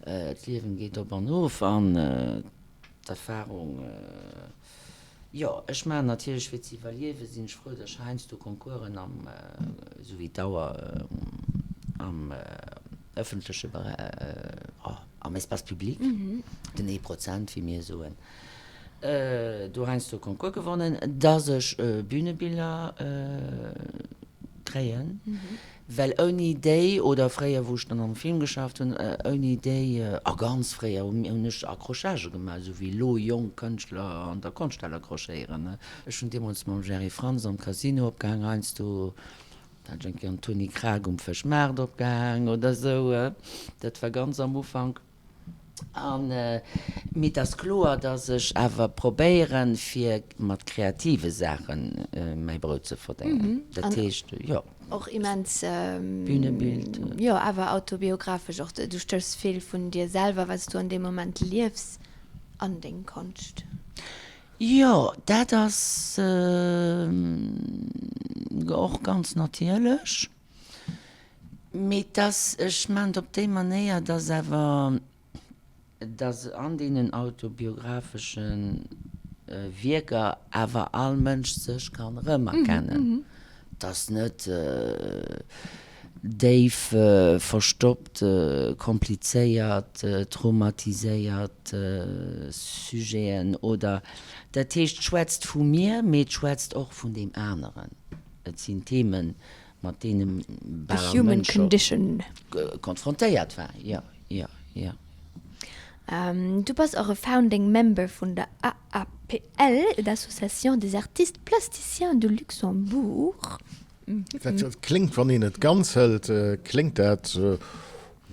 E: D'Liewen geet op an of an d'Erfarung. Jo, ech maachen natierlech fir ze iwwerliewen, sinn ech frou, datt ech heiansdo Concoursen am, esou wéi d'Auer, am ëffentleche Beräich, am Espace public, den ee Prozent, wéi mir soen, do heiansdo Concours gewonnen, datt ech Bühnebiller kréien. Well ouni déi, oder fréier wou ech dann am Film geschafft hunn, ouni déi, a ganz fréier hunn ech Accrochagë gemaach, esou wéi elo jonk Kënschtler an der Konschthal accrochéieren. Ech hunn deemools mam Jerry Frantz am Casino opgehaang, heiansdo hat ech eng Kéier den Tony Kraag um Fëschmaart opgehaang oder esou, dat war ganz am Ufank. An, mee et ass kloer, datt ech awer probéieren, fir mat kreative Saache mäi Brout ze verdéngen. Dat heescht, jo.
B: Och immens.
E: Bünebild.
B: Jo, awer autobiographesch och. Du stéchs vill vun dir selwer, wat s du an deem Moment liefs, an deng Konscht.
E: Jo, dat ass och ganz natierlech. Mee dass, ech maachen et op déi Manéier, dass awer, dass an deenen autobiographesche Wierker awer all Mënsch sech kann erëmerkennen. Dass net déif verstoppt, komplizéiert, traumatiséiert Sujeten oder, dat heescht, et schwätzt vu mir, mee et schwätzt och vun deem aneren. Et sinn Themen, mat deene
B: bal all Mënsch scho konfrontéiert
E: war. Jo, jo, jo.
B: Du bass och e Founding Member vun der AAPL, l'Association des Artistes Plasticiens de Luxembourg.
C: Dat kléngt, wann een et ganz hëlt, kléngt dat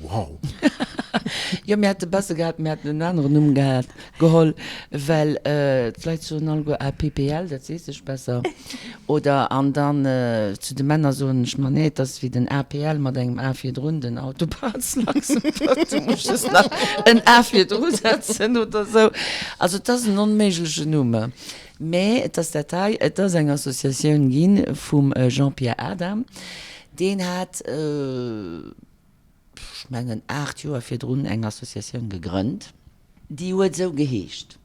C: wow.
E: Jo, mir hätte besser gehat, mir hätten en aneren Numm gehat, geholl, well d'Leit soen alleguer APPL, dat seet sech besser. Oder, an dann zu de Männer soen ech, ma nee, et ass wéi den APL mat engem A virdrun, den Autoparts Luxembourg, du muss just nach en A virdru setzen oder esou. Also et ass en onméiglechen Numm. Mä et ass dat hei, et ass eng Associatioun gi vum Jean-Pierre Adam, deen hat, ech mengen 8 Joer virdrun eng Associatioun gegrënnt, déi huet esou geheescht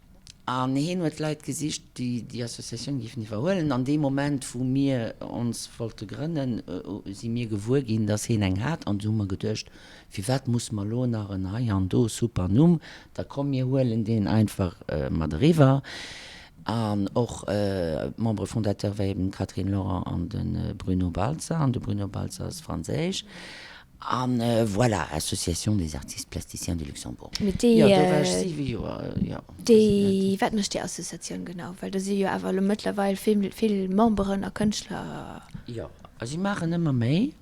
E: an hien huet Leit gesicht, déi déi Associatioun géifen iwwerhuelen. An deem Moment, wou mir ons wollte grënnen, si mir gewuer ginn, dass hien eng hat an du hu mer geduecht, firwat musse mer elo nach en hei an do super Numm, da komm mir huelen deen einfach mat eriwwer. An och Membre fondateur war eben d'Catherine Lorent an de Bruno Baltzer an de Bruno Baltzer ass franséisch. An voilà, Association des artistes plasticiens du Luxembourg.
B: Mee déi,
E: Jo, do war ech 7 Joer, jo,
B: déi, wat mécht déi Associatioun genau? Well do si jo awer elo mëttlerweil vill, vill Memberen a Kënschtler.
E: Jo, a si maachen ëmmer méi.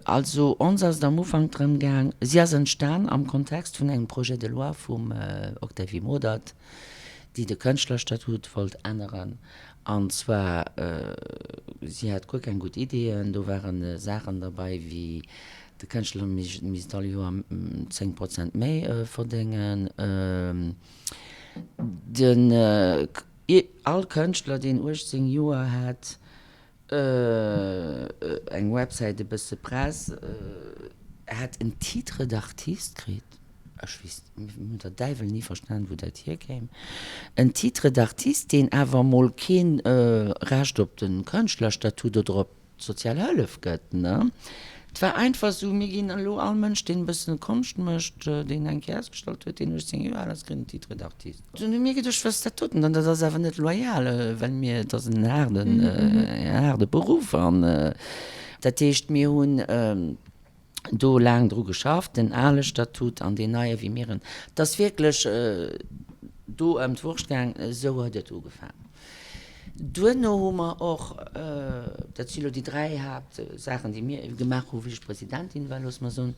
E: Also ons ass et am Ufank drëm gaang, si ass entstan am Kontext vun engem Projet de loi vum Octavie Modert, déi de Kënschtlerstatut wollt änneren. An zwar, si hat guer keng gutt Ideeën. Do ware Saachen derbei wéi, de Kënschtler misst all Joer 10 Prozent méi verdéngen, den, all Kënschtler, deen 18 Joer hätt, Eng Websäit, e bësse Press, hätt en Titre d'artiste kritt. Ech weess, mir hunn der Däiwel ni verstan, wou dat hierkéim. En Titre d'artiste, deen awer emol keen Recht op de Kënschtlerstatut oder op d'sozial Hëllef gëtt, ne? Et war einfach esou, mir ginn elo all Mënsch, deen e bëssen Konscht mécht, deen eng Kéier ausgestallt huet, deen 18 Joer al ass, kritt en Titre d'artiste. Dunn hu mir geduecht, wat ass dat doten dann? Dat ass awer net loyal, well mir, et ass en haarden, en haarde Beruff. An dat heescht, mir hunn do laang dru geschafft, den ale Statut an deen neie wéi mir en, et ass wierklech do ëm d'Wurscht gaang, esou huet et ugefaang. Duerno hu mer och, dat si lo déi 3 Haaptsaachen, déi mir gemaach hu wéi ech Presidentin war, loosse mer soen,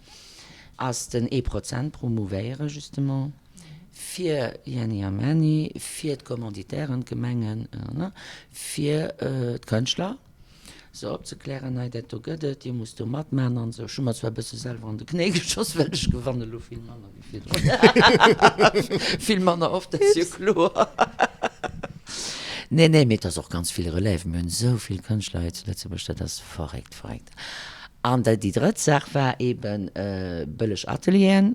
E: ass den ee Prozent promouvéiere justement fir Jenny a Männi, fir d'Commanditairen, d'Gemengen, fir d'Kënschtler. Se opzeklären, hei dat do gëtt et, dir musst do matmachen an esou. Ech hu mer zwar e bësse selwer an de Knéi geschoss, well ech gewanne lo vill manner wéi virdrun. Vill manner oft, dat ass jo kloer. Nee, nee, mee et ass och ganz vill Relève. Mir hunn esou vill Kënschtler hei zu Lëtzebuerg, dat ass verréckt, verréckt. An da déi drëtt Saach war eeben bëlleg Atelieren.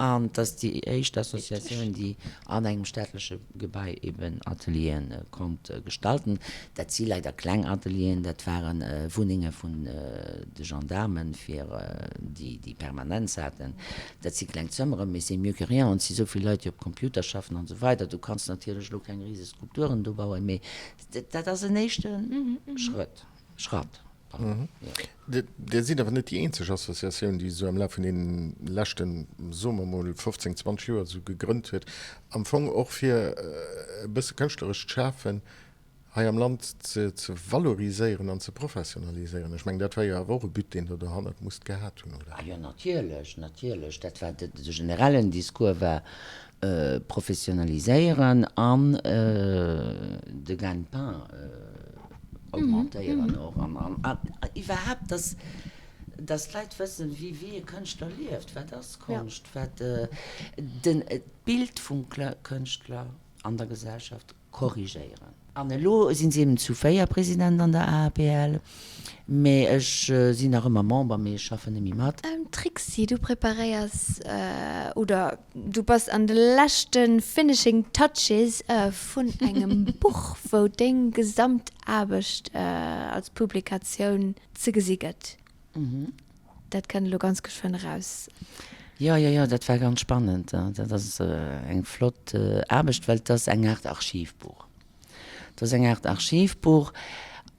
E: An et ass déi éischt Associatioun, déi an engem staatleche Gebai eben Ateliere konnt gestalten. Dat si leider kleng Atelieren, dat ware Wunnenge vun de Gendaarmen, fir déi déi Permanenz haten. Dat si kleng Zëmmeren, mee c'est mieux que rien. An et si esou vill Leit, déi op Computer schaffen an esou weider. Du kanns natierlech elo keng rise Skulpturen do bauen, mee dat ass en éischte Schrëtt, Schratt.
C: Dir sidd awer net déi eenzeg Associatioun, déi esou am Laf vun deene leschten, soe mer emol, 15, 20 Joer esou gegrënnt huet, am Fong och fir e bësse kënschtlerescht Schafen hei am Land ze valoriséieren an ze professionaliséieren. Ech mengen, dat war jo awer och e But, deen Der dohannert musst gehat hunn, oder?
E: Ah jo, natierlech, natierlech. Dat war de generellen Discours war professionaliséieren an de Gagne-pain augmentéieren och an iwwerhaapt, dass dass d'Leit wëssen, wéi wéi e Kënschtler lieft, wat ass Konscht, wat den d'Bild vum Kënschtler an der Gesellschaft korrigéieren. An elo sinn se eben zu 4 President an der AAPL, mee ech sinn nach ëmmer Member, mee ech schaffen net méi mat.
B: Trixi, du preparéiers oder du bass an de leschte finishing touches vun engem Buch, wou deng gesamt Aarbecht als Publikatioun ze gesi gëtt. Dat kënnt elo ganz geschwënn eraus.
E: Jo, jo, jo, dat war ganz spannend. Dat ass eng flott Aarbecht, well et ass eng Aart Archivbuch. Et ass eng Aart Archivbuch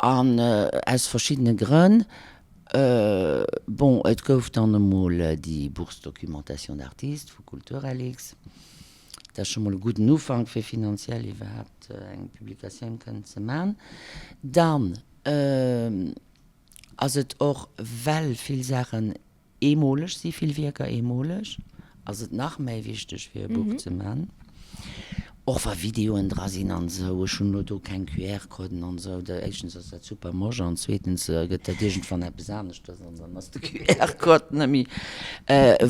E: an aus verschiddene Grënn. Bon, et gouf dann emol déi Bourse documentation d'artistes vu Kulturellix. Dat ass scho mol e gudden Ufank, fir finanziell iwwerhaapt eng Publikatioun kënnen ze man. Dann ass et och, well vill Saachen Eemoleg si vill Wierker eemoleg, ass et nach méi wichteg fir e Buch ze man, och wa Videoen dra sinn an esou. Ech hunn elo do keng QR-Coden an esou, da éischtens ass dat super moche an zweetens gëtt dat iergendwann eppes aneschters an dann ass de QR-Code net méi,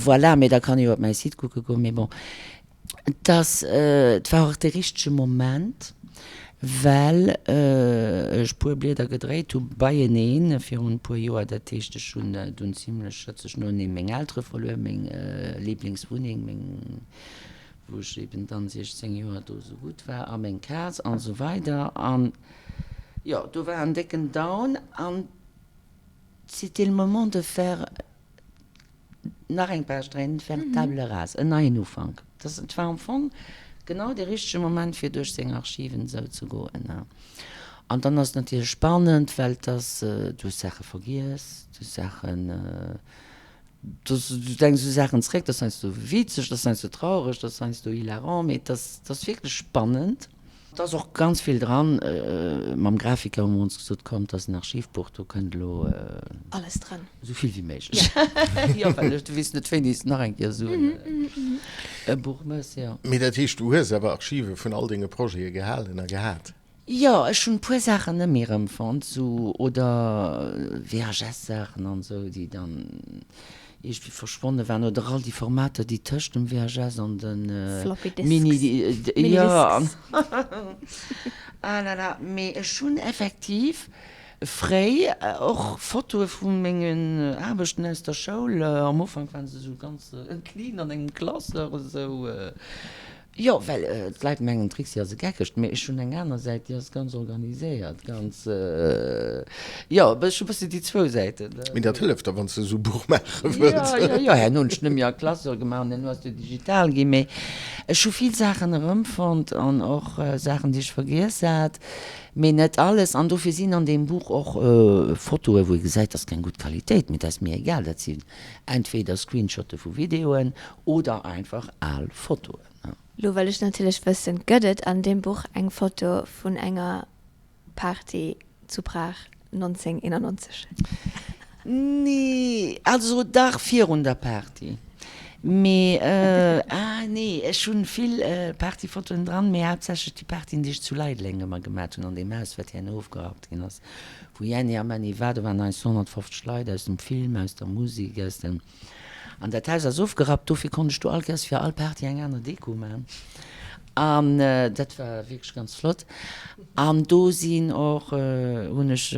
E: voilà. Mee da kann ee jo op mäi Site kucke goen, mee bon. Dass, et war och de richtege Moment, well ech puer Blieder gedréit hu beieneen virun e puer Joer. Dat heescht, ech hunn dunn zimlech schëtzeg noeneen meng Eltere verluer, meng Liblingswunneng, meng, wou ech eben dann 16 Joer do esou gutt war, a meng Kaz an esou weider. An jo, do war en décken Down an c'était le moment de faire Nach eng Page dréinen, faire table rase, en neien Ufank. Dat et war am Fong genau dee richtege Moment fir duerch seng Archiven esou ze goen. An dann ass et natierlech spannend, well et ass, du hues Saache vergiess, du hues Saachen, du denks u Saachen zeréck, dat ass heiansdo witzeg, dat ass heiansdo traureg, dat ass heiansdo hilarant, mee et ass, et ass wierklech spannend. Et ass och ganz vill dran. Mam Grafiker hu mer ons gesot, komm, et ass en Archivbuch, do kënnt elo.
B: Alles dran.
E: Esou vill wéi méiglech. Jo, well du weess net, wéini s de nach eng Kéier esou e Buch méchs, jo.
C: Mee dat heescht, du hues awer Archive vun all denge Projete gehalen a gehat?
E: Jo, ech hunn e puer Saachen net méi erëmfonnt, esou, oder VHS-Saachen an esou, déi dann iergendwéi verschwonne waren, oder all déi Formater, déi tëscht dem VHS an de
B: Floppy Disks, Mini,
E: jo, an ah là là, mee ech hunn effektiv fréi och Fotoe vu mengen Aarbechten aus der Schoul, am Ufank waren se esou ganz clean an engem Classeur esou. Jo, well d'Leit mengen, d'Trixi ass e Geckegt, mee ech hunn eng aner Säit, déi ass ganz organiséiert, ganz, jo, ech hu bëssi déi zwou Säiten.
C: Mee dat hëlleft der, wann s de esou e Buch maache wëlls.
E: Jo, jo, jo, herno hunn ech net méi a Classeur gemaach an herno ass et jo digital ginn, mee ech hu vill Saachen erëmfonnt an och Saachen, déi ech vergiess hat, mee net alles. An dofir sinn an deem Buch och Fotoe wou ee gesäit, dat ass keng gutt Qualitéit, mee dat ass mir egal, dat sinn entweder Screenshotte vu Videoen Oder einfach al Fotoen.
B: Lo wëll ech natierlech wëssen, gëtt et an deem Buch eng Foto vun enger Party zu Prag 1991?
E: Nee, also dach virun der Party, mee ah nee, ech hunn vill Partyfotoen dran, mee haaptsächlech déi Partyen déi ech zu Leideleng ëmmer gemat hunn an deem Haus wat herno ofgerappt ginn ass, wou Jenny a Männi war, do waren eis 150 Leit aus dem Film, aus der Musek, aus dem. An dat Haus ass ofgerappt, dofir konnt ech do all Kéiers fir all Party eng aner Deko man. An dat war wierklech ganz flott. An do sinn och, hunn ech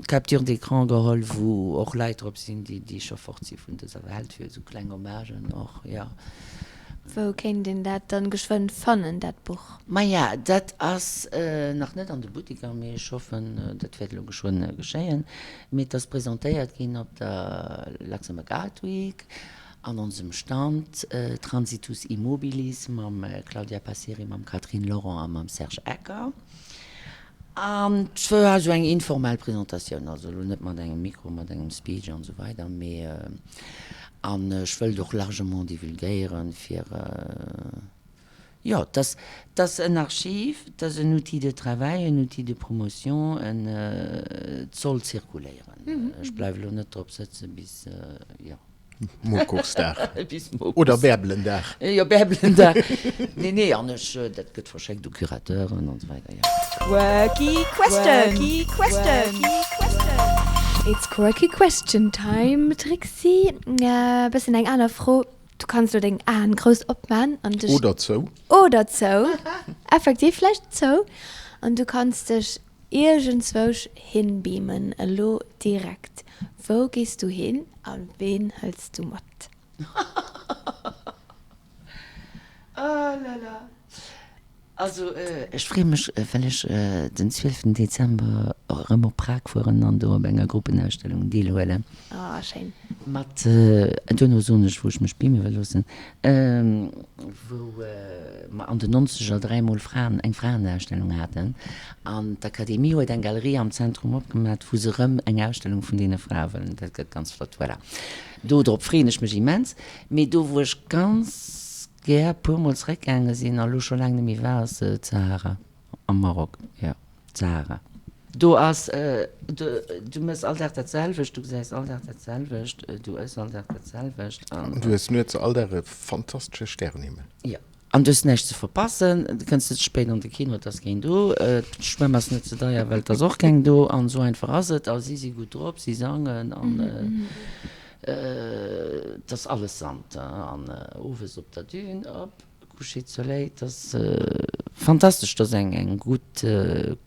E: Capture d'écran geholl, wou och Leit drop sinn, déi, déi scho fort si vun dëser Welt, fir esou kleng Hommagen och, jo.
B: Wou kéint een dat dann geschwënn fannen, dat Buch?
E: Maja, dat ass nach net an de Buttiker, mee ech hoffen, dat wäert elo geschwënn geschéien. Mee et ass presentéiert ginn op der Luxembourg Art Week an onsem Stand Transitus Immobilis mam Claudia Passeri, mam Catherine Lorent a mam Serge Ecker. An et war esou eng informell Presentatioun, also elo net mat engem Mikro, mat engem Speech an esou weider, mee an ech wëllt och largement divulgéieren, fir Jo, dass, dass en Archiv, dass en Outil de travail, en Outil de promotion, en, et soll zirkuléieren. Ech bleiwe lo net drop sëtze bis, jo.
C: Mokuchsdag. Bis Mokuchs. Oder Bärbelendag.
E: Jo, Bärbelendag. Nee, nee, an ech, dat gëtt verschéckt u Curateuren an esou weider, jo.
D: Quirky question. Quirky question.
B: It's quirky question time, Trixi. E bëssen eng aner Fro. Du kanns lo deng Aen grouss opman an dech.
C: Oder zou.
B: Oder zou, effektiv, vläicht zou. An du kanns dech iergendzwousch hinbeamen, elo direkt. Wou gees du hin a ween hëls du mat?
E: Oh là là. Also ech freeë mech, well ech den 12 Dezember erëm op Prag fueren an do op enger Gruppenausstellung deelhuelen.
B: Oh, schéin.
E: Mat, duerno soen ech, wou ech mech beame wëll loossen, wou mer an den Nonzeger dräimol Fraen, eng Fraenausstellung haten. An d'Akademie huet eng Galerie am Zentrum opgemat, wou se erëm eng Ausstellung vun deene Frae wëllen. Dat gëtt ganz flott. Voilà. Do drop freeën ech mech immens. Mee do, wou ech ganz gär puer mol zeréckgaange sinn a lo scho laang net méi war, ass d'Sahara am Maroc. Jo, d'Sahara. Do ass, du méchs all Dag dat selwecht, du gesäis all Dag dat selwecht, du ëss all Dag dat selwecht
C: an. An du hues nuets all Dag e fantastesche Stärenhimmel.
E: Jo, an du hues näischt ze verpassen, du kënns net ze spéit an de Kino, et ass keen do, d'Schwämm ass net ze deier, well et ass och keng do an esou einfach ass et a si si gutt drop, si sangen an. Et ass alles Sand an owes op der Dune op Coucher de soleil, et ass fantastesch. Et ass eng gutt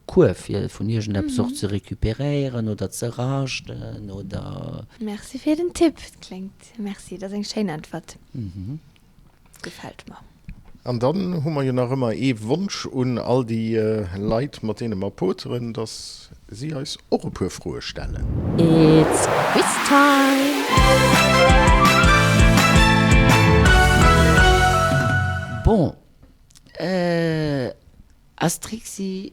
E: Kur fir vun iergendeppes och ze recuperéieren oder ze raschten oder.
B: Merci fir den Tipp, kléngt. Merci, dat ass eng schéin Äntwert. Gefällt mer.
C: An dann hu mer jo nach ëmmer ee Wonsch un all déi Leit, mat deene mer poteren, dass si eis och e puer Froe stellen.
F: It's quiz time!
E: Bon, ass Trixi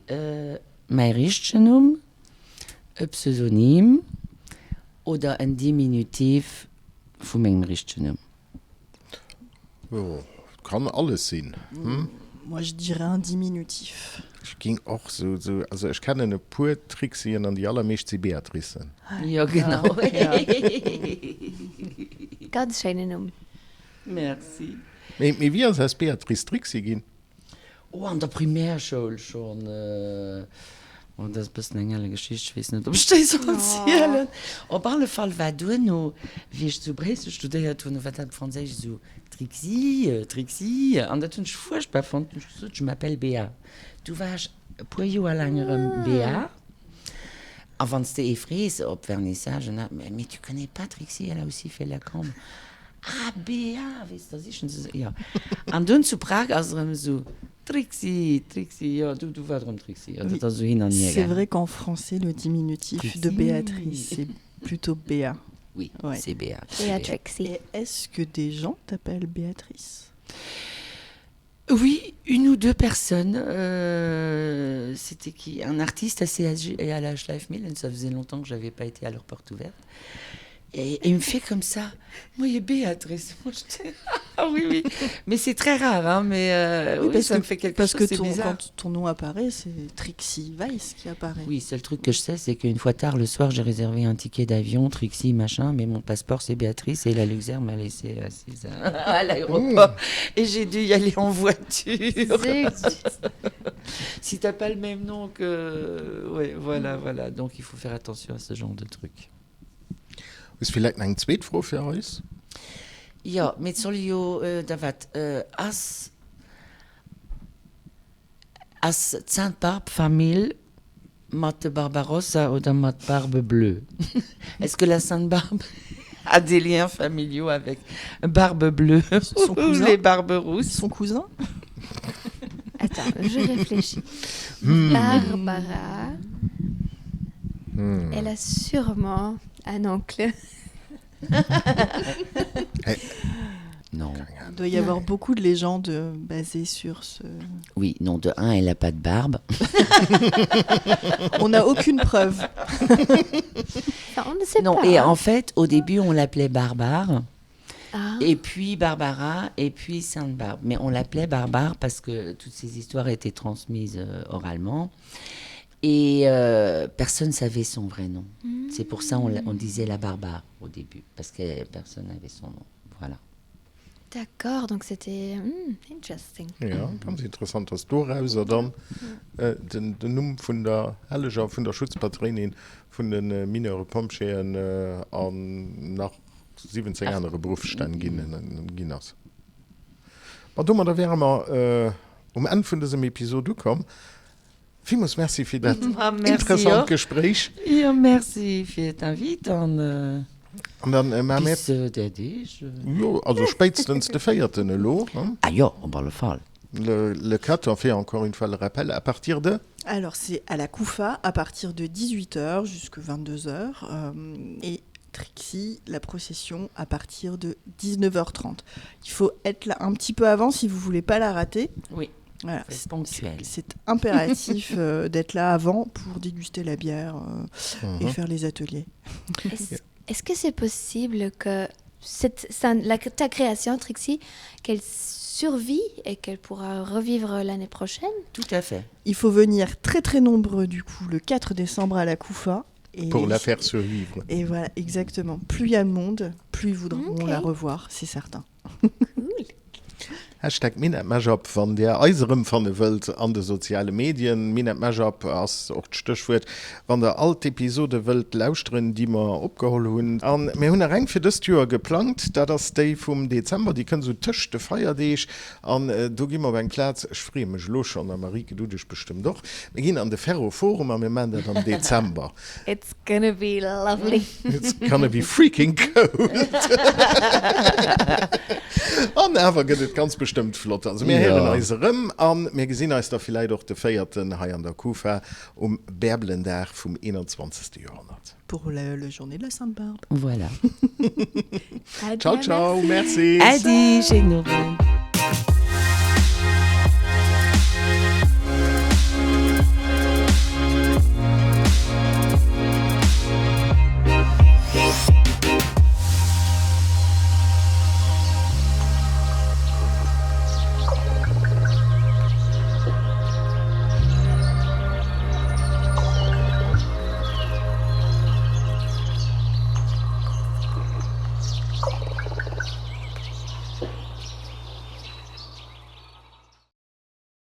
E: mäi richtegen Numm, e Pseudonym oder en Diminutiv vu mengem richtegen Numm?
C: Jo, kann alles sinn, hm?
D: Moi je dirais un diminutif.
C: Ech ging och sou, sou, also ech kennen e puer Trixien an déi allermeescht si Beatricen.
E: Jo, genau.
B: Ganz schéinen Numm.
E: Merci.
C: Mee, mee wéi ass aus Beatrice Trixi ginn?
E: Oh, an der Primärschoul schonn. Oh, dat ass e bëssen eng elle Geschicht, ech weess net, ob ech déi soll zielen. Op alle Fall war duerno, wéi ech zu Bréissel studéiert hunn, war dat op Franséisch esou, Trixie, Trixie. An dat hunn ech fuerchtbar fonnt. Hunn ech gesot, Je m'appelle Béa. Du war ech e puer Joer laang erëm Béa. A wann s de ee frees op Vernissagen, Mais tu connais pas Trixie, elle a aussi fait la Cambre. Ah, Bea, weess da sichen se se, jo. An dunn zu Prag ass erëm esou, Trixi, Trixi, jo, du, du war erëm Trixi, jo, dat ass esou hin an hier
D: C'est gaangen. vrai qu'en français, le diminutif de Béatrice, c'est plutôt Béa.
E: Oui,
D: Ouais.
E: c'est Béa, c'est Béa.
B: Béatrixi.
D: Et est-ce que des gens t'appellent Béatrice?
E: Oui, une ou deux personnes. Euh, c'était qui Un artiste à CSG et à la Schleifmillen. Ça faisait longtemps que j'avais pas été à leur porte ouverte. Et, et il me fait comme ça. Moi, il y a Béatrice. Moi, je... ah oui, oui. Mais c'est très rare, hein, mais euh,
D: oui,
E: oui,
D: parce
E: ça
D: que,
E: me fait quelque
D: parce
E: chose.
D: que
E: C'est
D: ton,
E: bizarre.
D: quand ton nom apparaît, c'est Trixie Weiss qui apparaît.
E: Oui, seul truc que je sais, c'est qu'une fois tard le soir, j'ai réservé un ticket d'avion, Trixie, machin, mais mon passeport, c'est Béatrice et la Luxair m'a laissé assise à, à l'aéroport. Mmh. Et j'ai dû y aller en voiture. si t'as pas le même nom que. Ouais, voilà, voilà. Donc il faut faire attention à ce genre de truc.
C: Hues villäit nach eng zweet Fro fir eis?
E: Jo, mee et soll jo da wat ass ass d'Sainte-Barbe Famill mat de Barbarossa oder mat Barbe Bleue? Est-ce que la Sainte-Barbe a des liens familiaux avec Barbe Bleue
D: Son
E: ou
D: cousin
E: les Barbes Rousses?
D: Son cousin?
B: Attends, je réfléchis. Barbara, elle a sûrement un oncle.
E: Non.
D: Il doit y avoir beaucoup de légendes basées sur ce.
E: Oui, non, de un, elle a pas de barbe.
D: On n'a aucune preuve.
B: Enfin, on ne sait
E: Non,
B: pas.
E: et en fait, au début, on l'appelait Barbare.
B: Ah.
E: Et puis Barbara, et puis Sainte-Barbe. Mais on l'appelait Barbare parce que toutes ces histoires étaient transmises euh, oralement. Et euh, personne savait son vrai nom. C'est pour ça on, l'a- on disait la Barbare au début, parce que personne n'avait son nom. Voilà.
B: D'accord, donc c'était hmm, interesting.
C: Ja, ganz interessant, dass dorauser dann äh, den, den Numm vun der Helleger, vun der Schutzpatréinin vun de Mineure Pompjeeën äh, an nach 17 anere Beruffsstänn ginn, ginn ass. Ma domadder wäre mer äh, um Enn vun dësem Episod ukomm. Villmools Merci fir dat interessant Gespréich.
E: Jo, merci fir d'Invite an
C: An dann maache mir.
E: Bis där Deeg.
C: Jo, also spéitstens de véierten elo.
E: Ah jo, op alle Fall.
C: Le, le 4, on fait encore une fois le rappel, à partir de
D: Alors c'est à la Koufa à partir de 18h jusqu'à 22h euh, et Trixie, la procession à partir de 19h30. Il faut être là un petit peu avant si vous voulez pas la rater.
E: Oui.
D: Voilà,
E: C'est ponctuel.
D: C'est impératif euh, d'être là avant pour déguster la bière euh, et
C: Mhm.
D: faire les ateliers.
B: Est-ce est-ce que c'est possible que cette, ça- la, ta création, Trixie, qu'elle survit et qu'elle pourra revivre l'année prochaine
E: Tout à fait.
D: Il faut venir très très nombreux du coup le 4 décembre à la Koufa. Et
C: Pour la faire survivre.
D: Et voilà, exactement. Plus il y a de monde, plus ils voudront
B: Ok.
D: la revoir, c'est certain.
B: Cool.
C: Hashtag MinetMashup, wann Dir eis erëmfanne wëllt an de soziale Medien. MinetMashup ass och d'Stéchwuert, wann Der all d'Episode wëllt lauschteren, déi mer opgeholl hunn. A mir hunn nach eng fir dëst Joer geplangt, dat ass déi vum Dezember. Déi kënnt esou tëscht de Feierdeeg an do gi mer op eng Plaz, ech freeë mech elo schonn, a Marieke, du dech bestëmmt och, mir ginn an de Ferroforum a mir maachen dat am Dezember.
B: It's gonna be lovely.
C: It's gonna be freaking cold. An awer gëtt et ganz bestëmmt flott. Also mir héieren
G: Ja.
C: eis erëm an mir gesinn eis da villäit och de véierten hei an der Kufa um Bärbelendag vum 21. Joerhonnert.
D: Pour le, le journée de la Sainte-Barbe.
E: Voilà.
C: Ciao, ciao, merci.
E: Äddi, schéinen Owend.